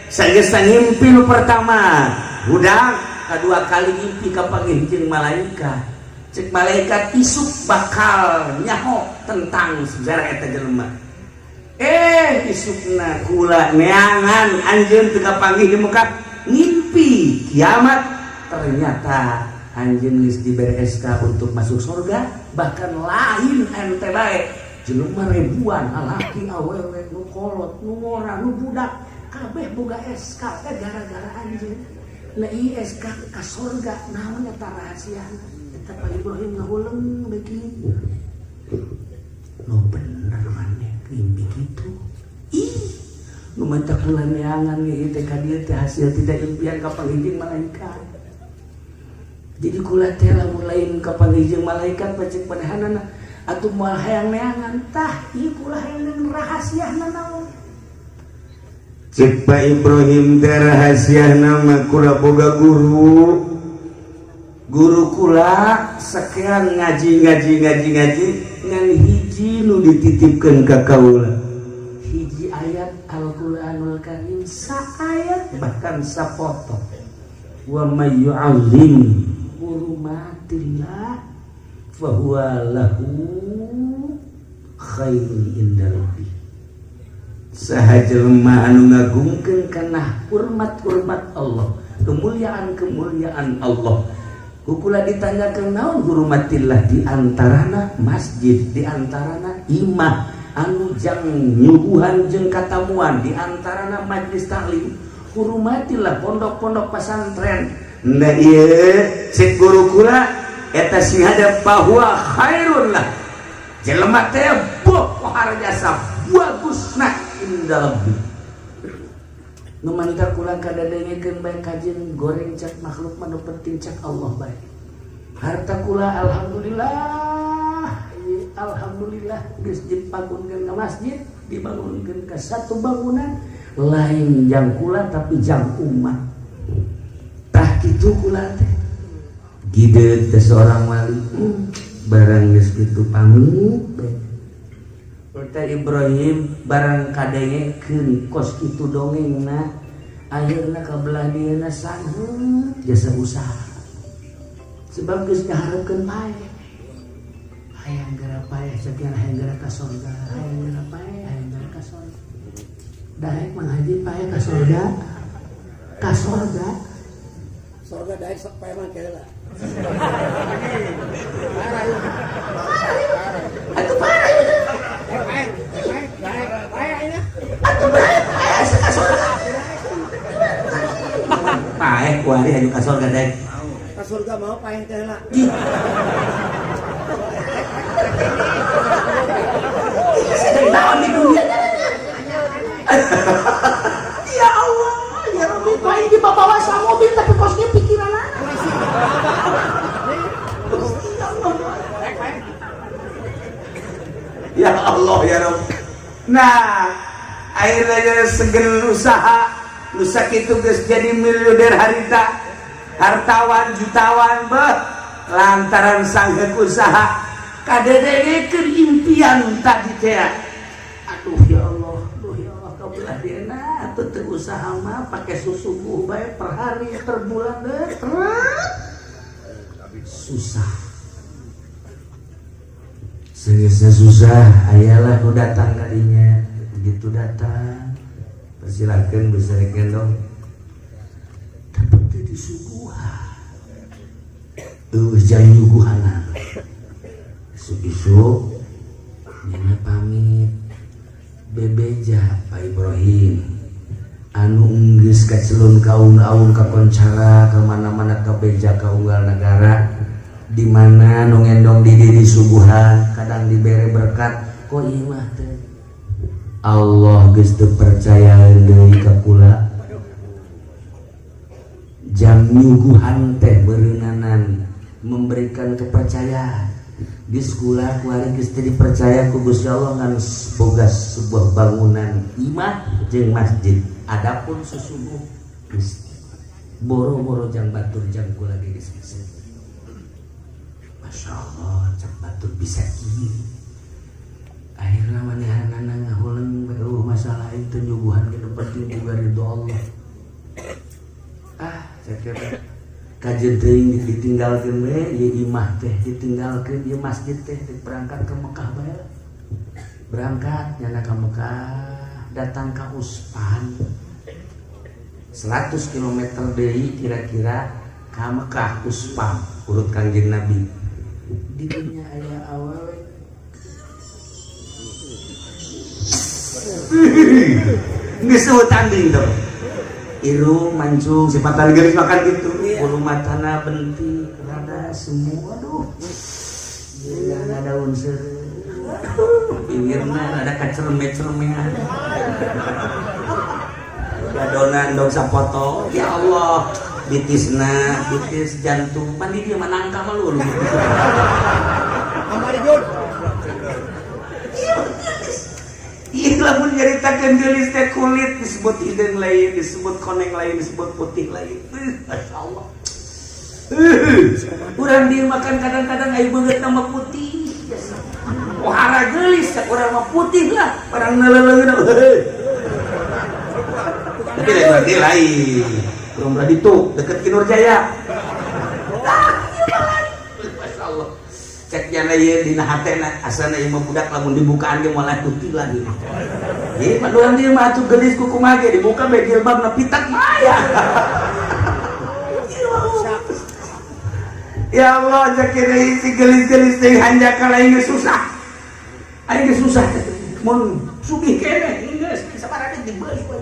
sageus ngimpi nu pertama budak, kedua kali ngimpi kapanggih jeung malaikat. Cek malaikat isuk bakal nyaho tentang sejarah eta jelema. Isukna kula neangan anjeun teu kapanggih di muka, ngimpi kiamat, ternyata anjeun geus dibere SK untuk masuk surga, bahkan lain ente bae, jelema ribuan, lalaki, awewe, nu kolot, nu ngora, nu budak, kabeh boga SK teh gara-gara anjeun. Nah, ieu SK ka surga naon eta rahasiana? Eta Pak Ibrahim ngahuleng beki. Nu bener maneh mimpi kitu. Ih, nu mantak kula neangan ieu teh ka dieu teh hasil tidak impian kapanggih jeung malaikat. Jadi kula teh lamun lain kapanggih jeung malaikat pacek panehanana atuh moal hayang neangan tah ieu kula hayang rahasiana naon. Cek Pak Ibrahim teh rahasiana mah kula boga guru. Guru kula sekian ngaji ngaji ngaji ngaji ngan hiji nu dititipkeun ka kaula. Hiji ayat Al-Qur'anul Karim, saayat bahkan sapoto. Wa may yu'azzim hurumatillah fahuwa lahu khairun inda rabbih. Saha jelema anu ngagungkeun kana hormat-hormat Allah, kemuliaan-kemuliaan Allah. Kukula ditanyakan naon hurumatillah, di antarana masjid, di antarana imah anu jang nyuguhan jeung katamuan, di antarana majlis taklim, hurumatillah pondok-pondok pesantren. Nah ieu cek guru kula eta sing ada bahwa khairun lah. Jelema teh boh jasa bagusna inda rabbi. Nu mantap kula kadadengekeun bae kajeun goreng cak makhluk mah, nu penting cak Allah bae. Harta kula alhamdulillah, alhamdulillah geus dibangunkeun ka masjid, dibangunkeun ka satu bangunan lain jang kula tapi jang umat. Tah kitu kula teh. Gide teh seorang wali barang geus kitu pamit bae. Teh Ibrahim barang kadengekeun kos kitu dongengna, akhirna ka belah dieuna sangheut jasa usaha sebab geus ngaharepkeun paeh, hayang geura paeh sekian, hayang geura ka sorga, hayang geura paeh, hayang geura ka sorga, daek Mang Haji paeh ka sorga, ka sorga. Sorga daek sok paeh mah heula. Parah ieu. Atuh parah ieu. Paeh, paeh, daek paeh ini. Atuh paeh paeh ka sorga, paeh kuari anu ka sorga daek. Ka surga mau paeh teh heula. Naon di dunia? Ya Allah, ya Rabbi, kok ini dibawa sama mobil tapi kosnya pikiran anak. Ya Allah ya Rabb. Nah, akhirnya segen usaha, nu sakitu geus jadi miliuder harita, hartawan, jutawan beuh, lantaran sanggeuk usaha kadedekeun impian tadi teh. Aduh ya Allah, aduh ya Allah, kabelah dieuna atuh teu usaha mah pake susuguh bae per hari, per bulan deh, susah. Seriusnya susah, ayalah nu datang kadinya. Begitu datang, persilakan bisa gendong. Tapi teu disuguhan. Eueuh jang nyuguhanan. Isuk-isuk nya pamit. Bebeja Pak Ibrahim. Anu enggeus kacelun kaun-aun kakoncara ka mana-mana kabeja ka unggal nagara. Di mana nu ngendong di diri suguhan kadang dibere berkat kok ieu mah teh Allah geus teu percayaeun deui ka kula jam nyuguhan teh beureunanan Memberikan kepercayaan di sekolah kuari geus teu dipercaya ku Gusti Allah ngan boga sebuah bangunan imah jeung masjid. Adapun susuguh geus boro-boro jang batur jang kula ge geus bisa. Masya Allah, cak batur bisa kieu. Akhirna manehanana ngahuleng eueuh masalah itu nyuguhan ke penting boga ridho Allah. Ah, cek teh kajeun teuing ditinggalkeun we ieu imah teh, ditinggalkeun ieu masjid teh, berangkat ke Mekah bae. Berangkat nyana ka Mekah, datang ka Uspan. 100 km deui kira-kira ka Mekah Uspan urut Kangjeng Nabi. Di dinya aya awewe. Geus eueuh tanding tuh. Irung mancung sifatan geulis makan gitu. Bulu matana bentik rada semua, aduh. Ieu ada unsur. Bibirna ada kacerme-cermean. Gadonan dong sapoto. Ya Allah, bitisna, bitis jantung. Pan di dieu mah nangka mah lu. Amari Jun. Iya lamun nyaritakeun geulis teh kulit disebut hideung lain, disebut koneng lain, disebut putih lain. Masya Allah. Urang dieu makan kadang-kadang aya beungeut nama putih. Wahara geulis cak urang mah putih lah, barang neuleuleun. Tapi lain berarti lain. Urang berarti tuh deket Ki Nurjaya. Ah, ieu mah lain. Masya Allah. Cek jana ieu dina hatena asana ieu mah budak lamun dibukaan ge moal putih lagi. Ieu mah urang dieu mah atuh geulis ku kumaha ge dibuka bae jilbabna pitak mah aya. Ya Allah, cek ieu si geulis-geulis teh hanjakal aing geus susah. Aing geus susah. Mun sugih keneh geus sabaraha dibeli we.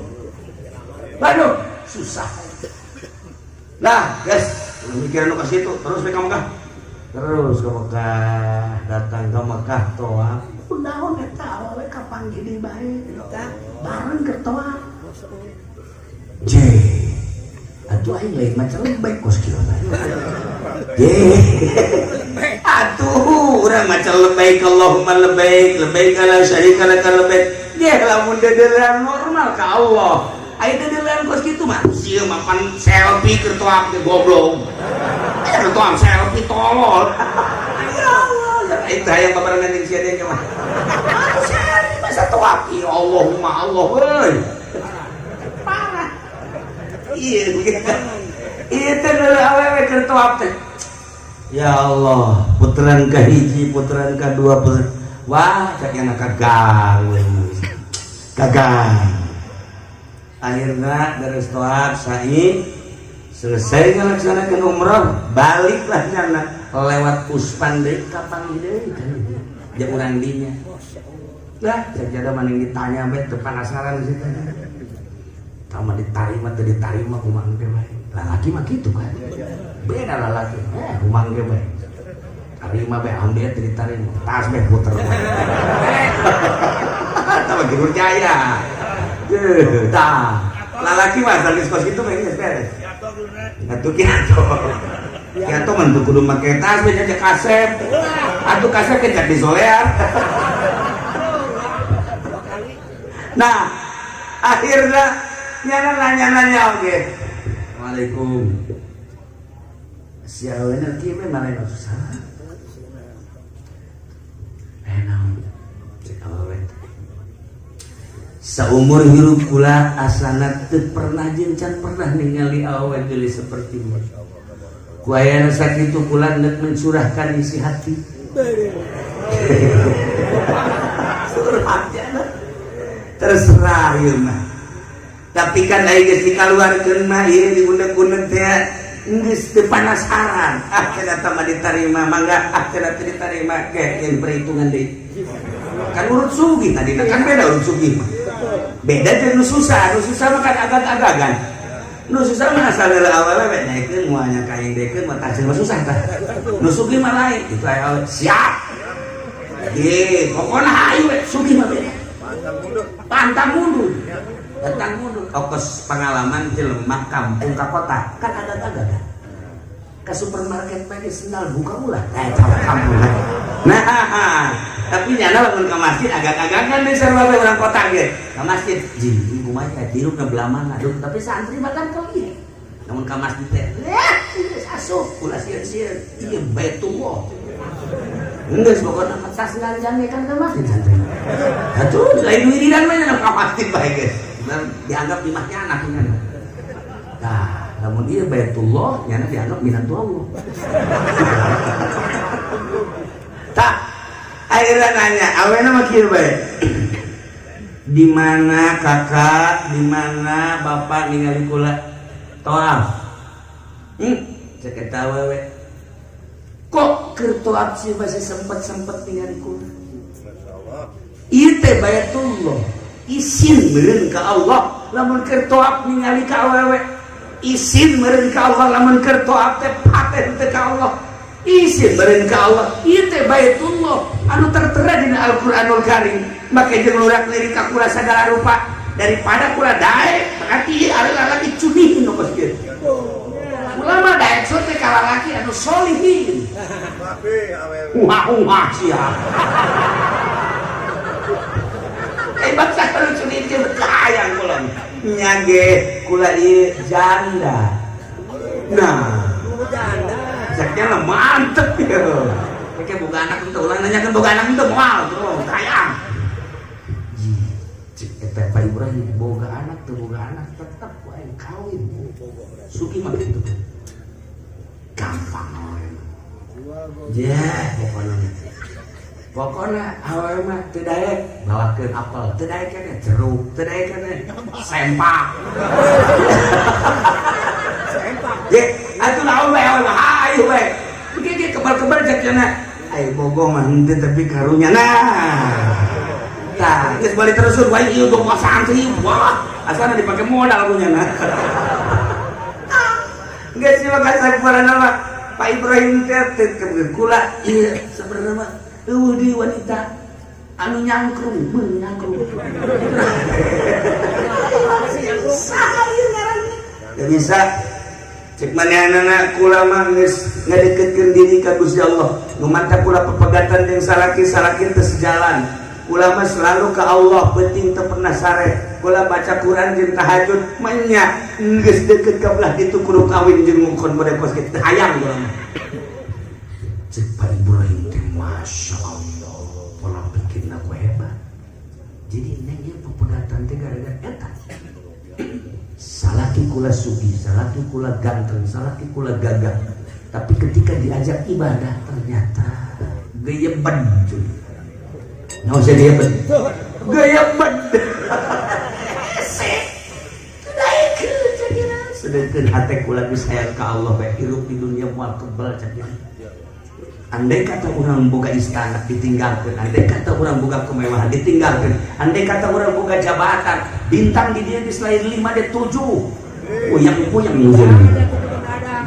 Waduh, susah. Lah, guys, mikiran nu ka situ terus we ka Mekah. Terus ke Mekah, datang ke Mekah toa. Naon eta awewe kapanggih deui bae. Bareng ke toa. Je. Atuh aing lain maca lebek kos kieu mah. Je. Atuh urang maca lebbaik Allahumma lebbaik, lebbaik la syarika laka lebbaik. Je lamun dedelean normal ka Allah. Aya dedelean kos kitu mah sieun mah pan selfie keur toa ge goblok. Keur toa selfie tolol. Ya Allah, itu hayang babarengan jeung sia deui mah. Atuh selfie masa toa ya Allahumma Allah euy. Parah. Iya, iya teh awewe keur toa teh. Ya Allah, puteran ka hiji, puteran ka dua, puteran. Wah, cak yang gagal we. Gagal. Akhirnya beres toab sa'i selesai melaksanakan umroh, baliklah nyana lewat Uspan deui kapan deui kan dia urang dinya. Lah, sajadah maning ditanya bae teu penasaran sih teh. Tama ditarima teu ditarima kumaha ge bae. Lalaki mah kitu kan. Beda lalaki. Kumaha ge bae. Tarima bae ambil teu ditarima. Tas bae puter. Tama Girur Jaya. Tah. Lalaki mah asal geus kos kitu mah geus beres. Atuh kitu. Kitu mah teu kudu make tas bae jadi kasep. Atuh kasep ke jadi solean. Nah, akhirnya nyana nanya-nanya oge. Assalamualaikum. Si awena kieu mah malah susah. Naon? Cek awewe. Saumur hirup kula asana teu pernah jeung can pernah ningali awewe geulis seperti mu. Ku ayana sakitu kula neuk mencurahkan isi hati. Curhat ya. Terserah ieu mah. Tapi kan aing geus dikaluarkeun mah ieu diundek-undek teh geus teu panasaran. Ah cenah mah ditarima mangga, ah cenah teu ditarima ke yang perhitungan deui. Kan urut sugih tadi kan beda urut sugih mah. Beda jeung nu susah, nu susah mah kan agag-agagan. Nu susah mah asal heula awewe we naikeun moal nya ka aing dekeun mah tah mah susah tah. Nu sugih mah lain, itu aya awewe siap. Ge, pokona hayu we sugih mah beda. Pantang mundur. Pantang mundur. Okos pengalaman jelema kampung ka kota kan agak-agagan. Ka supermarket bae sendal buka ulah. Eh tahu kamu. Nah, tapi nyana lamun ka masjid agak-agakan deh sarua bae urang kota ge. Ka masjid jing kumaha ya tirupna belah mana. Aduh, tapi santri mah kan keuli. Lamun ka masjid teh, geus asup ulah sieun-sieun. Ieu Baitullah. Geus pokona Tas ganjang kan ke masjid santri. Atuh lain wiridan mah nyana ka masjid bae geus. Dianggap imahnya anak nyana. Nah, lamun ieu Baitullah nyana dianggap minantu Allah. Tak akhirnya nanya, awena mah kieu bae. Di mana kakak, di mana bapak ningali kula tawaf? Cek eta we. Kok keur tawaf sih masih sempet-sempet ningali kula? Ieu teh Baitullah. Isin meureun ka Allah lamun keur tawaf ningali ka awewe. Isin meureun ka Allah lamun keur tawaf teh paten teh ka Allah. Isin meureun ka Allah. Ieu teh Baitullah anu tertera dina Al-Qur'anul Karim. Make jeung lurak lirik ka kula sagala rupa daripada kula daek berarti ieu lalaki cunihin nu kos kieu. Ulama daek so teh ka lalaki anu solihin. Wah wah sia. Bangsa kalau cunihin kieu hayang kula. Nya ge kula ieu janda. Nah, janda. Ceknya lah mantep ya. Oke, boga anak itu ulah nanyakeun boga anak itu moal terus hayang. Cek eta Pak Ibrahim boga anak teu boga anak tetep ku aing kawin. Suki mah kitu. Gampang we. Ya, pokona. Pokona awewe mah teu daek bawakeun apel, teu daek keneh jeruk, teu daek keneh sempak. Sempak. Ye, atuh naon bae awewe mah hayu bae. Engke ge kebal-kebal cek cenah. Ai bogoh mah henteu tapi karunya nah. Tah, geus balik terus wae ieu dong santri. Wah, asana dipake modal punya nah. Geus sih mah kasampurna mah Pak Ibrahim teh teh kula ieu sebenarnya mah eueuh di wanita anu nyangkrung, beun nyangkrung. Saha ieu ngaranna? Teu bisa. Cek manehanana kula mah geus ngadeukeutkeun diri ka Gusti Allah. Nu mata kula pepegatan jeung salaki-salaki teu sejalan. Kula mah selalu ka Allah, penting teu pernah sare. Kula baca Quran jeung tahajud menya geus deukeut ka belah ditu kudu kawin jeung mungkon bade kos kitu hayang kula mah. Cek Pak Ibrahim teh Masya Allah, pola pikirna ku hebat. Jadi neng ieu pepegatan teh gara-gara eta. Salaki kula sugi, salaki kula ganteng, salaki kula gagah. Tapi ketika diajak ibadah ternyata gayeben cuy. Nggak usah gayeben. Gayeben. Hese. Teu daekeun cenah. Sedengkeun hate kula geus hayang ka Allah bae hirup di dunia moal kebal cenah. Andai kata orang boga istana ditinggalkan, andai kata orang boga kemewahan ditinggalkan, andai kata orang boga jabatan, bintang di dia geus lain 5 de 7. Puyang-puyang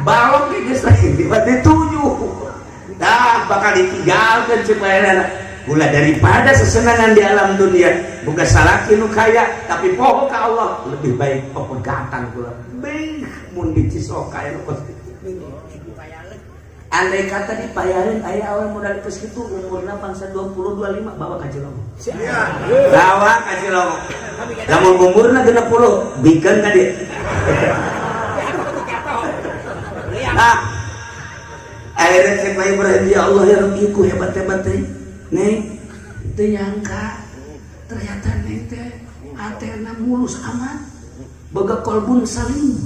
balok ge geus lain 5 de 7. Dah bakal ditinggalkan supaya gula daripada sesenangan di alam dunia boga salaki nu kaya tapi poho ka Allah lebih baik pepegatan kula. Beuh mun dicisoka aya nu kos kitu. Andai kata dipayarin aya awe modal kos kitu umurna bangsa 20 25 bawa ka Cilongok. Bawa ka Cilongok. Lamun umurna 60 bikeun ka dieu. Ah. Akhirnya cek Pak Ibrahim, ya Allah ya Rabbi ku hebat-hebat teh. Neng, teu nyangka ternyata neng teh hatena mulus amat. Boga kolbun salim.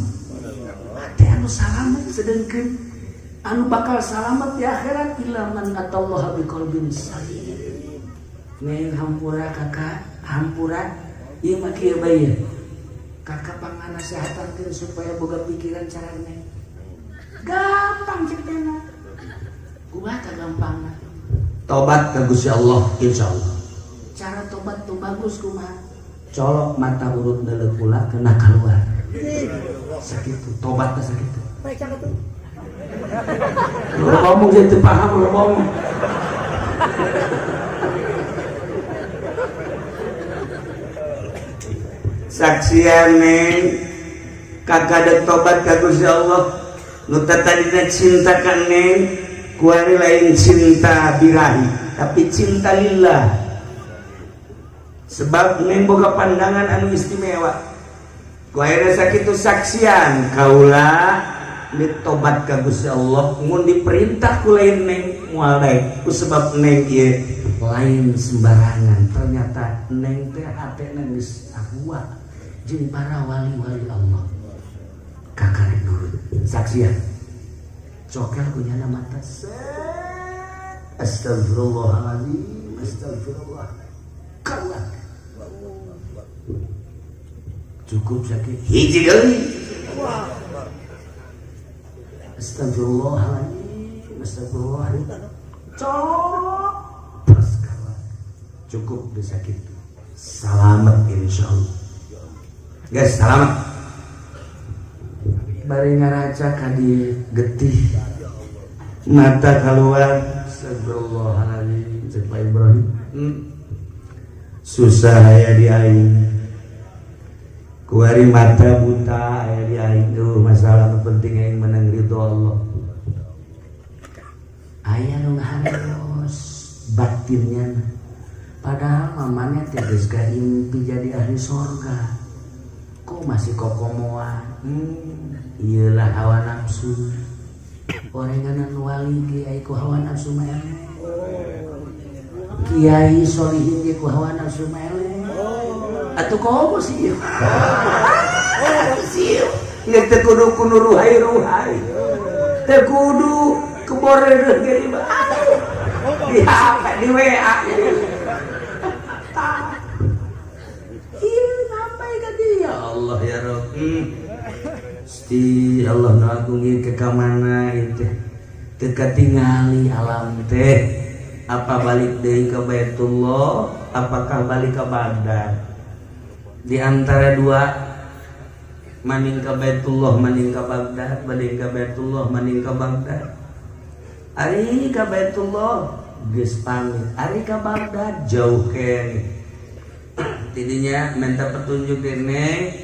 Hate anu salamet sedengkeun anu bakal salamet di akhirat illa man atallaha biqalbin salim. Neng hampura kakak, hampura ieu mah kieu bae. Kakak panganasehatankeun supaya boga pikiran cara neng. Gampang cek teh. Kumaha gampangna? Tobat ka Gusti Allah insyaallah. Cara tobat tuh bagus kumaha? Colok mata urut neuleuh kula kena keluar. Sakitu tobatna sakitu. Lo ngomong jadi teu paham lo ngomong. Saksian neng kakak dek tobat ka Gusti Allah. Nu tadina cinta ka Neng kuari lain cinta birahi, tapi cinta lillah. Sebab Neng boga pandangan anu istimewa. Ku akhirnya sakitu saksian kaula ditobat ka Gusti Allah, mun diperintah ku lain Neng moal daek, ku sebab Neng ieu lain sembarangan. Ternyata Neng teh hatena geus sarua jeung para wali-wali Allah, kakarek nurut. Saksian cokel ku nyana mata set, astagfirullahaladzim, astagfirullah, keluar. Cukup sakit hiji deui, astagfirullahaladzim, astagfirullahaladzim, cok pas keluar. Cukup bisa gitu, selamat insyaallah guys, selamat. Bari ngaraca ka getih mata keluar, astagfirullahaladzim. Cek Pak Ibrahim, susah aya di aing kuari, mata buta aya di aing. Tuh masalah nu penting aing menang ridho Allah. Aya nu harus batinnya, padahal mamanya teh geus impi jadi ahli sorga, kok masih kokomoan. Iyalah hawa nafsu. Orenganan wali ge ai ku hawa nafsu mah eleh, kiai solihin ge ku hawa nafsu mah eleh. Atuh komo sih sih nggak teu kudu kudu ruhai ruhai, teu kudu kebore ge di HP, di WA. Iya, sampai ke dia. Allah ya Rob. Gusti Allah nu agung ieu ke mana ieu teh? Teu katingali alam teh. Apa balik deui ke Baitullah, apakah balik ke Baghdad? Di antara dua, maning ke Baitullah, maning ke Baghdad, balik ke Baitullah, maning ke Baghdad. Ari ka Baitullah geus pamit, ari ka Baghdad jauh keneh. Tidinya minta petunjuk dene,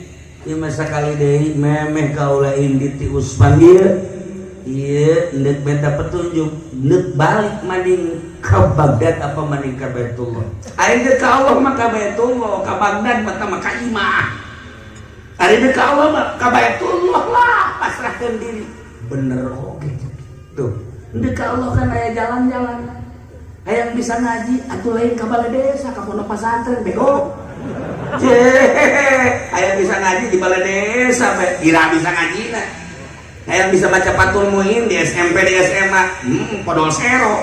ieu masa kali deui memeh kaula indit ti Usman ieu. Ieu ndek minta petunjuk, ndek balik maning ka Baghdad apa maning ka Baitullah? Ari deuk ka Allah mah ka Baitullah, ka Baghdad mah mah ka imah. Ari deuk ka Allah mah ka Baitullah lah, pasrahkeun diri. Bener oge tuh. Ndek ka Allah kan aya jalan-jalan. Hayang bisa ngaji atuh lain ka balai desa, ka pondok pesantren, bego. Hayang bisa ngaji di balai desa, bae kira bisa ngaji na. Hayang bisa baca Fathul Muin di SMP, di SMA, podol sero.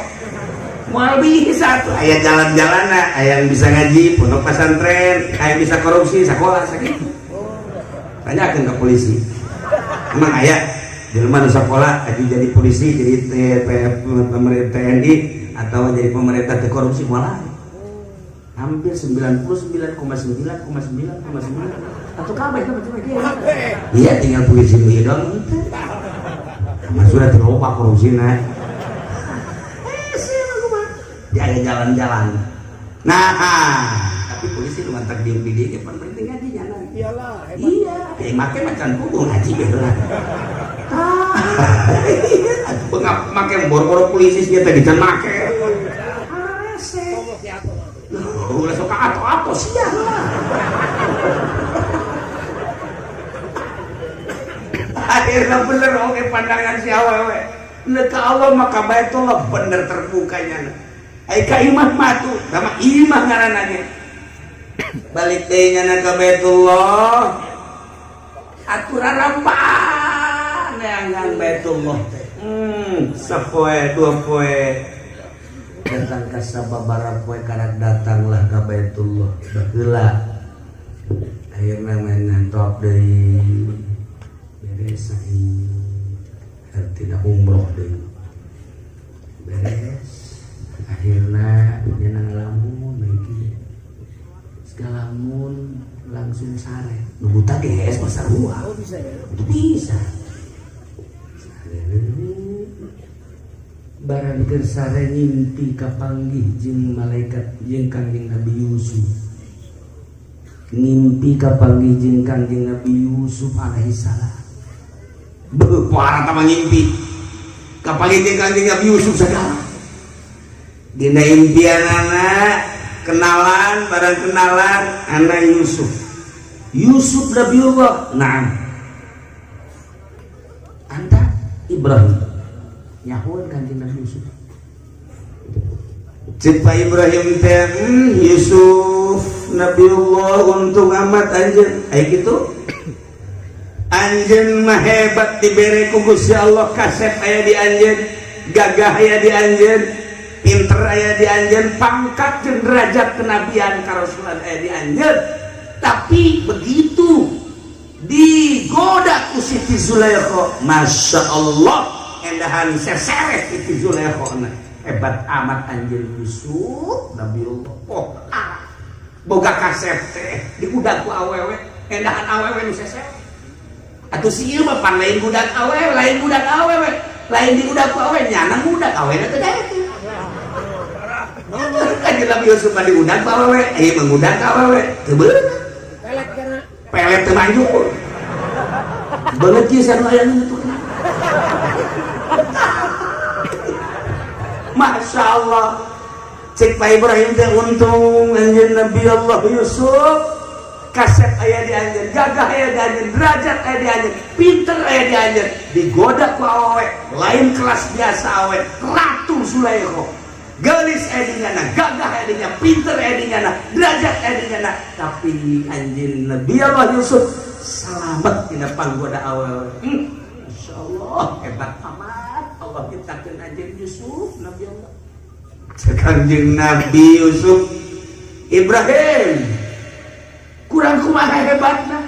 Moal bisa tuh, aya jalan-jalan, hayang bisa ngaji pondok pesantren, hayang bisa korupsi sekolah sakitu. Tanyakeun ke polisi. Emang aya jelema nu sekolah aja jadi polisi, jadi pemerintah TNI atau jadi pemerintah teu korupsi? Moal, hampir 99,9,9,9 atau kabeh kan macam iya, tinggal polisi nu ieu doang mah sudah terlupa korupsi. Nah, dia ada jalan-jalan. Nah, tapi polisi lu mantak diem di dia pan penting ngajinya nah. Iyalah, hebat. Iya, kayak make macan kudu ngaji baheula. Ah, iya, atuh make boro-boro polisi sia teh can make. Arese. Ngomong si Ato. Ulah sok ato-ato sia lah. Akhirnya bener oke pandangan si awewe. Nek ka Allah maka Baitullah bener terbukanya. Ai ka imah matu, sama imah ngaranna ge. Balik deui nyana ka Baitullah. Aturan rampaan neangan Baitullah teh. Sapoe dua poe datang ka sababaraha poe karak datanglah ka Baitullah. Baheula akhirna main nantop deui, beres sa'i, artinya umroh deui beres. Akhirna nyana ngalamun bae segalamun, langsung sare. Nu buta ge mah sarua. Oh, bisa ya. Itu bisa sare. Barang keur sare ngimpi kapanggih jeung malaikat, jeung Kangjeng Nabi Yusuf. Ngimpi kapanggih jeung Kangjeng Nabi Yusuf alaihi salam. Beuh pohara tah ngimpi. Kapanggih jeung Kanjeng Nabi Yusuf sagala. Dina impianana kenalan barang kenalan anak Yusuf. Yusuf Nabiullah. Naam. Anta Ibrahim. Nyahuan Kanjeng Nabi Yusuf. Cek Pak Ibrahim teh, Yusuf Nabiullah untung amat anjeun. Aya kitu. Anjeun mah hebat dibere ku Gusti Allah, kasep aya di anjeun, gagah aya di anjeun, pinter aya di anjeun, pangkat jeung derajat kenabian karasulan aya di anjeun. Tapi begitu digoda ku Siti Zulaikha, Masya Allah, endahan seseret Siti Zulaikha na. Hebat amat anjeun Yusuf Nabiullah. Oh, ah. Boga kasep teh digudag ku awewe, endahan awewe nu seseret. Atuh si ieu mah pan lain budak awewe, lain budak awewe, lain digudag ku awewe, nyana ngudag awewe teh daek. Kanjeng Nabi Yusuf mah diudag ku awewe, ieu mah ngudag ka awewe, teu beunang. Pelet kana. Pelet teu manjur. Beungeut kieu sarua aya nu kitu. Masya Allah. Cek Pak Ibrahim teh untung anjeun Nabi Allah Yusuf, kasep aya di anjeun, gagah aya di anjeun, derajat aya di anjeun, pinter aya di anjeun, digoda ku awewe, lain kelas biasa awewe, Ratu Zulaikha. Geulis aya di nyana, gagah aya di nyana, pinter aya di nyana, derajat aya di nyana, tapi anjeun Nabi Allah Yusuf selamat tina panggoda awewe. Masya Allah, hebat amat Allah ciptakeun anjeun Yusuf Nabi Allah. Cek Kanjeng Nabi Yusuf, Ibrahim kurang kumaha hebatna,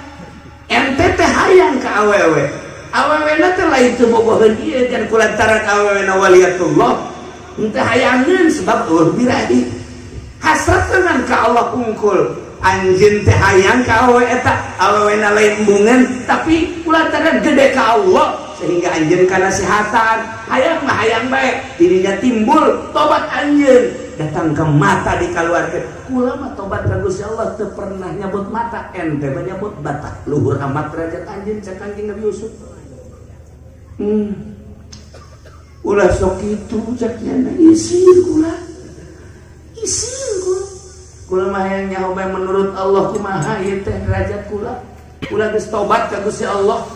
ente teh hayang ka awewe, awewena teh lain teu boboheun ieu kan kulantaran awewena waliyatullah, ente hayangeun sebab eueuh birahi hasrat dengan ka Allah unggul. Anjeun teh hayang ka awewe eta, awewena lain embungeun tapi kulantaran gede ka Allah sehingga anjeun kanasehatan, hayang mah hayang bae, dirinya timbul tobat anjeun datang ke mata dikaluarkeun. Kula mah tobat ka Gusti Allah teu pernah nyabut mata, ente mah nyabut bata, luhur amat derajat anjeun. Cek Kanjeng Nabi Yusuf, ulah sok kitu. Cek nya, isin kula, isin kula, kula mah hayang nyaho bae menurut Allah kumaha ieu teh derajat kula, kula geus tobat ka Gusti Allah.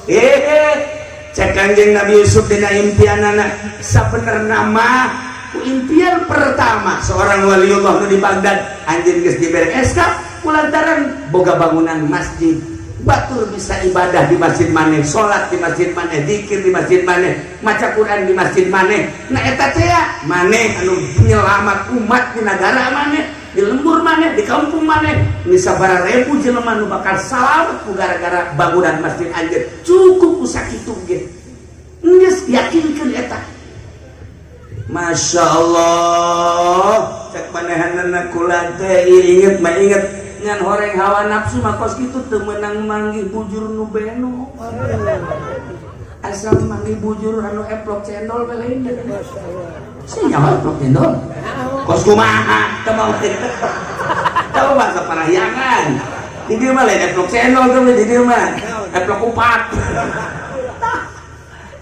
Cek Kanjeng Nabi Yusuf dina impianana, sabenerna mah ku impian pertama seorang waliullah nu di Baghdad, anjeun geus dibere SK kulantaran boga bangunan masjid, batur bisa ibadah di masjid maneh, salat di masjid maneh, zikir di masjid maneh, maca Quran di masjid maneh. Nah, eta teh maneh anu penyelamat umat di negara maneh, di lembur maneh, di kampung maneh, ini sabaraha ribu jelema nu bakal salamet ku gara-gara bangunan masjid anjeun. Cukup ku sakitu ge geus yakinkeun eta. Masya Allah, cek manehanana, kula teh inget mah inget ngan horeng hawa nafsu mah kos kitu, teu meunang manggih bujur nu beno, asal manggih bujur anu eplok cendol bae lain. Sih nyawa eplok cendol kos kumaha teu mau teu bahasa parahyangan. Di dieu mah lain eplok cendol tuh, di dieu mah eplok kupat.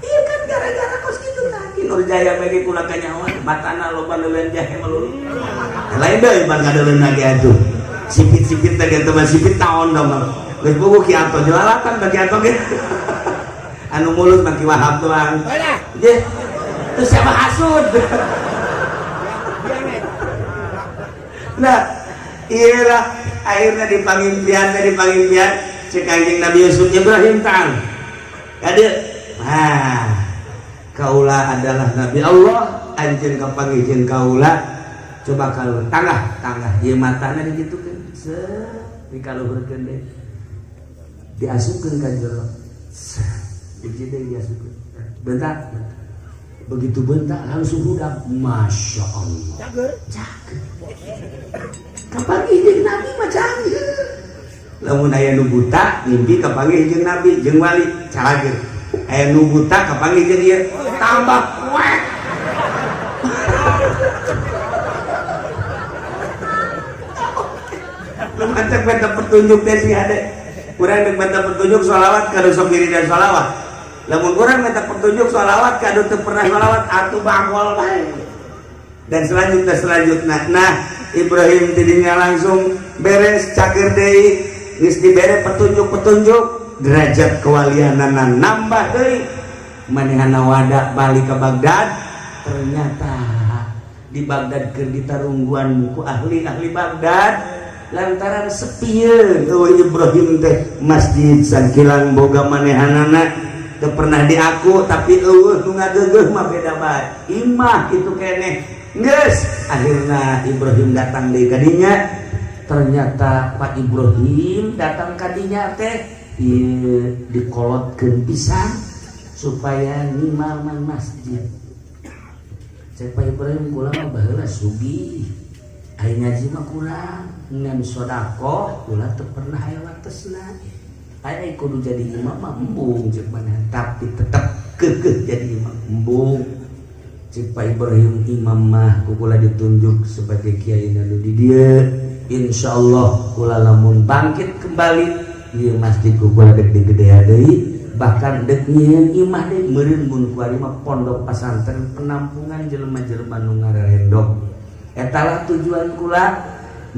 Iya kan, gara-gara kos kitu tah Nur Jaya bagi kula kanyawan matana loba neuleun jahe melulu, lain deui ban ngadeuleun lagi atuh sipit-sipit teh gitu mah, sipit naon dong geus buku Ki Anto jelalatan bagi Anto ge anu mulut mah Ki Wahab doang. Je terus siapa hasud. Nah, iyalah, akhirnya di pangimpian, di pangimpian cek Kanjeng Nabi Yusuf, Ibrahim ta'al kade, nah kaula adalah Nabi Allah, anjeun kapanggih jeung kaula, coba kalau tangah tangah ieu matana digitukeun, set dikaluhurkeun deui, diasupkeun ka jero, set hiji deui diasupkeun, bentar begitu bentar langsung budak. Masya Allah. Cager. Cager. Kapanggih jeung Nabi mah cager. Lamun aya nu buta mimpi kapanggih jeung Nabi jeung wali, cager. Aya nu buta kapanggih jeung ieu, tambah kuek. Lu mantep minta petunjuk teh si ade. Kurang dek minta petunjuk sholawat kalau sok wiridan sholawat. Lamun urang minta petunjuk sholawat ka anu teu pernah sholawat, atuh bangol bae. Dan selanjutnya, selanjutnya. Nah, Ibrahim tidinya langsung beres, cager deui, geus dibere petunjuk-petunjuk, derajat kewalianana nambah deui. Manehana wada balik ke Baghdad. Ternyata di Baghdad keur ditarungguan ku ahli-ahli Baghdad lantaran sepieun eueuh Ibrahim teh. Masjid sangkilang boga manehanana, teu pernah diaku, tapi eueuh nu ngageugeuh mah beda bae. Imah kitu keneh. Geus akhirna Ibrahim datang deui ka dinya. Ternyata Pak Ibrahim datang ka dinya teh ieu dikolotkeun pisan supaya ngimaman masjid. Cek Pak Ibrahim, "Kula mah baheula sugih, aya ngaji mah kurang ngan sedekah kula teu pernah aya watesna. Aya kudu jadi imam mah embung," cek mana, tapi tetep keukeuh jadi imam. "Embung," cek Pak Ibrahim, "imam mah ku kula ditunjuk sebagai kiai nu di dieu. Insyaallah kula lamun bangkit kembali, ieu masjid ku kula dek digedea deui, bahkan dek nyieun imah deui meureun mun kuari mah pondok pasantren penampungan jelema-jelema nu ngararendok. Eta lah tujuan kula."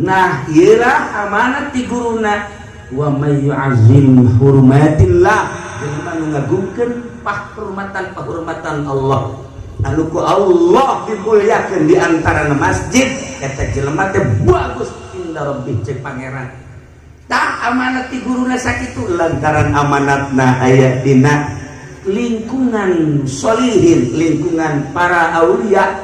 Nah, ieu lah amanat ti guruna, wa may yu'azzim hurumatillah, jelema nu ngagungkeun pahurmatan-pahurmatan Allah anu ku Allah dimuliakeun di antara masjid, eta jelema teh bagus inda rabbih cek Pangeran. Tah, amanat ti guruna sakitu. Lantaran amanatna aya dina lingkungan solihin, lingkungan para aulia,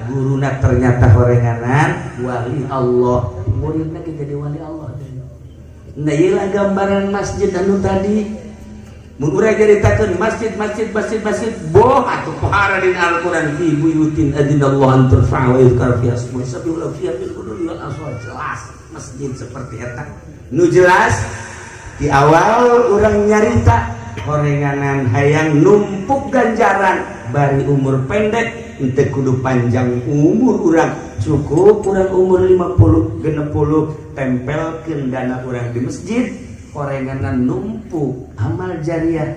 guruna ternyata horenganan wali Allah, muridna ge jadi wali Allah. Nah, ieu gambaran masjid anu tadi. Mun urang nyaritakeun masjid, masjid, masjid, masjid, boh atuh pohara dina Al-Qur'an, fi buyutin adzinallahu an turfa'a wa yuzkar fiha ismuhu yusabbihu lahu fiha bil ghudwi wal asal. Jelas masjid seperti eta. Nu jelas di awal urang nyarita, horenganan hayang numpuk ganjaran bari umur pendek. Ente kudu panjang umur urang, cukup urang umur 50, 60, tempelkeun dana urang di masjid, horenganan numpuk amal jariah.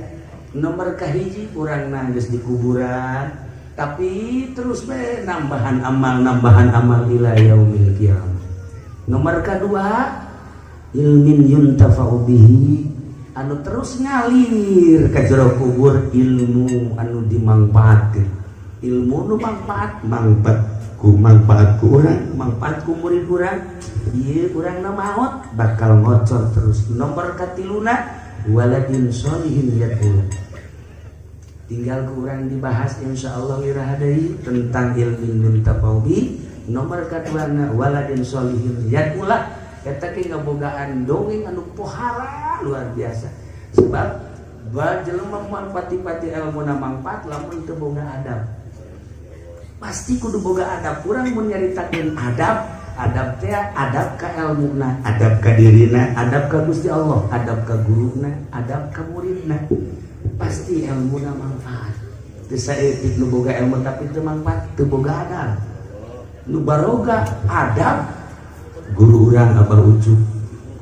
Nomor kahiji, urang nangis di kuburan, tapi terus be nambahan amal, nambahan amal ila yaumil qiyamah. Nomor kedua, ilmin yuntafa'u bihi, anu terus ngalir ke jero kubur, ilmu anu dimangfaatkeun, ilmu nu manfaat, manfaat ku urang, manfaat ku murid urang. Ieu urang na maot bakal ngocor terus. Nomor katiluna, waladin sholihin yad'u. Tinggal ku urang dibahas insyaallah liraha deui tentang ilmu yuntafa'u bihi. Nomor kaduana, waladin sholihin yad'u, eta ge ngabogaan dongeng anu pohara luar biasa, sebab ba jelema moal pati-pati ilmuna mangfaat lamun teu boga adab. Pasti kudu boga adab. Urang mun nyaritakeun adab, adab teh adab ka elmuna, adab ka dirina, adab ka Gusti Allah, adab ka guruna, adab ka muridna, pasti ilmuna manfaat. Teu saeutik nu boga ilmu tapi teu manfaat, teu boga adab. Nu baroga adab, guru urang Abah Ucup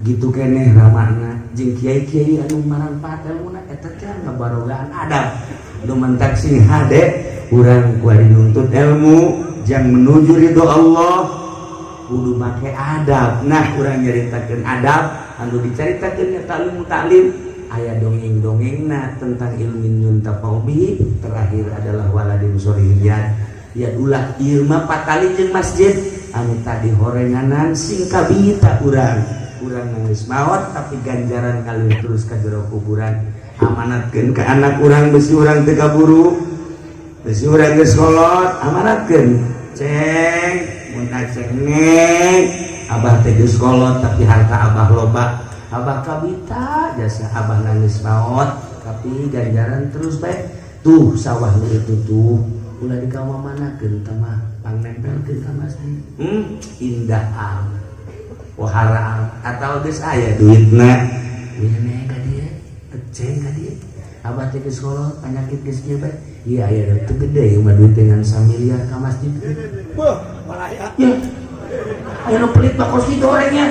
gitu keneh ramana jeung kiai-kiai anu manfaat ilmuna, eta teh ngabarogaan adab. Nu mentak sing hade urang kuari nuntut ilmu jang menuju ridho Allah kudu make adab. Nah, urang nyaritakeun adab anu dicaritakeun nya taklim taklim, aya dongeng-dongengna tentang ilmu yuntafa'u bihi. Terakhir adalah waladin sholihin yad'ulah. Ieu mah patali jeung masjid anu tadi, horenganan sing kabita urang, urang nangis maot tapi ganjaran ngalir terus ka jero kuburan. Amanatkeun ke anak urang, besi urang teu kaburu, besi urang geus kolot, amanatkeun, "Ceng, mun aceng, neng, abah teh geus kolot tapi harta abah loba. Abah kabita jasa abah nangis maot tapi ganjaran terus baik. Tuh sawah lu itu tuh, ulah dikamamanakeun, mah pangnempelkeun ka masjid." Indah amat, wahara. Atau geus aya duitna, "Ieu ka dieu, ceng, ka dieu, abah teh geus kolot, penyakit geus kieu bae. Iya, aya teu gede ieu mah duit dengan samiliar ka masjid." Wah, malah ya. Ya. Aya nu pelit mah kos kitu orangnya.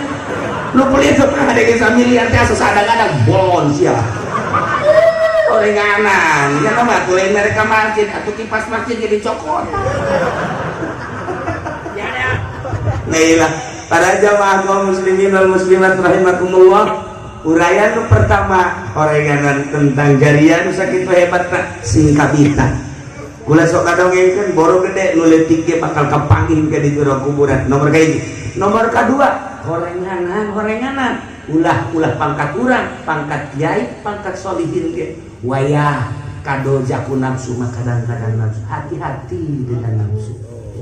Nu pelit mah ada ge samiliar teh asa sadang-adang bolon sia. Horenganan ya mah tuh lain mereka masjid atau kipas masjid jadi cokot. Ya ya. Nah, para jamaah kaum muslimin wal muslimat rahimakumullah, uraian nu pertama horenganan tentang jariah nu sakitu hebatna sing kabita. Kula sok kadongengkeun, boro gede, nu leutik ge bakal kapanggih ke di jero kuburan. Nomor kahiji. Nomor kadua, horenganan horenganan ulah ulah pangkat urang, pangkat kiai, pangkat solihin ge wayah kado jaku nafsu mah kadang-kadang nafsu, hati-hati dengan nafsu.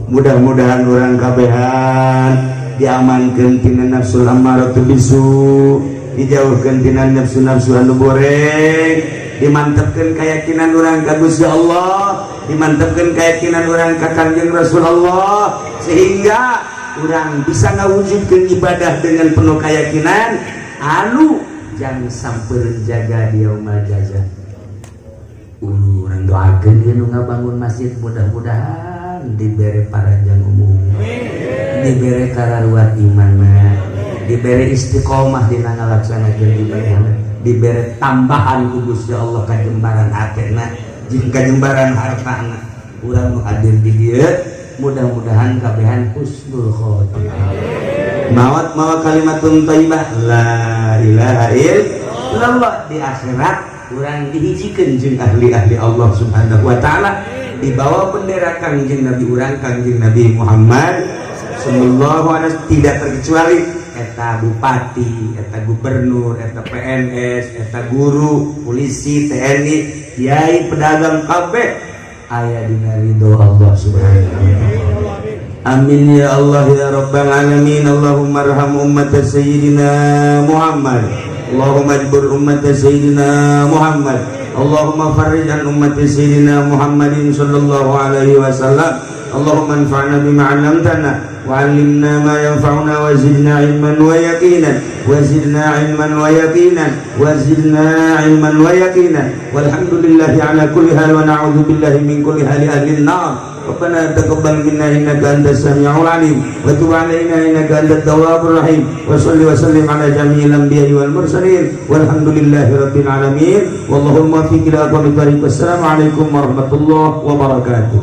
Mudah-mudahan urang kabehan diamankan tina nafsu amaratu bisu, dijauhkan tina nafsu-nafsu anu goreng, dimantapkan keyakinan urang ka Gusti Allah, dimantapkan keyakinan urang ka Kanjeng Rasulullah, sehingga urang bisa ngawujudkan ibadah dengan penuh keyakinan anu jangan sampai jaga di yaumul jaza. Urang doakeun ieu nu ngabangun masjid, mudah-mudahan dibere paranjang umur, dibere kararuat imanna, dibere istiqomah dina ngalaksanakeun ibadahna, dibere tambahan ku Gusti Allah kajembaran hatena jeung kajembaran hartana. Urang nu hadir di dieu mudah-mudahan kabehan husnul khotimah, maot mawa kalimatun thayyibah, la ilaha illallah. Di akhirat urang dihijikeun jeung ahli-ahli Allah Subhanahu wa taala di bawah bendera Kangjeng Nabi urang, Kangjeng Nabi Muhammad sallallahu alaihi wasallam, tidak terkecuali eta bupati, eta gubernur, eta PNS, eta guru, polisi, TNI, kiai, pedagang, kabeh aya dina ridho Allah Subhanahu wa taala. Amin ya Allah ya Rabbal alamin. Allahumma arham ummat sayyidina Muhammad. Allahumma ajbur ummat sayyidina Muhammad. Allahumma farrij an ummat sayyidina Muhammadin sallallahu alaihi wasallam. Allahumma anfa'na bima 'allamtana wa 'allimna ma yanfa'una wa zidna ilman wa yaqinan wa zidna ilman wa yaqinan wa zidna ilman wa yaqinan. Walhamdulillahi ala kulli hal wa na'udzu billahi min kulli hali ahli an-nar. ربنا تقبل منا انك انت السميع العليم وتب علينا انك انت التواب الرحيم وصل وسلم على جميع الانبياء والمرسلين والحمد لله رب العالمين والله الموفق الى اقوم الطريق. والسلام عليكم ورحمه الله وبركاته.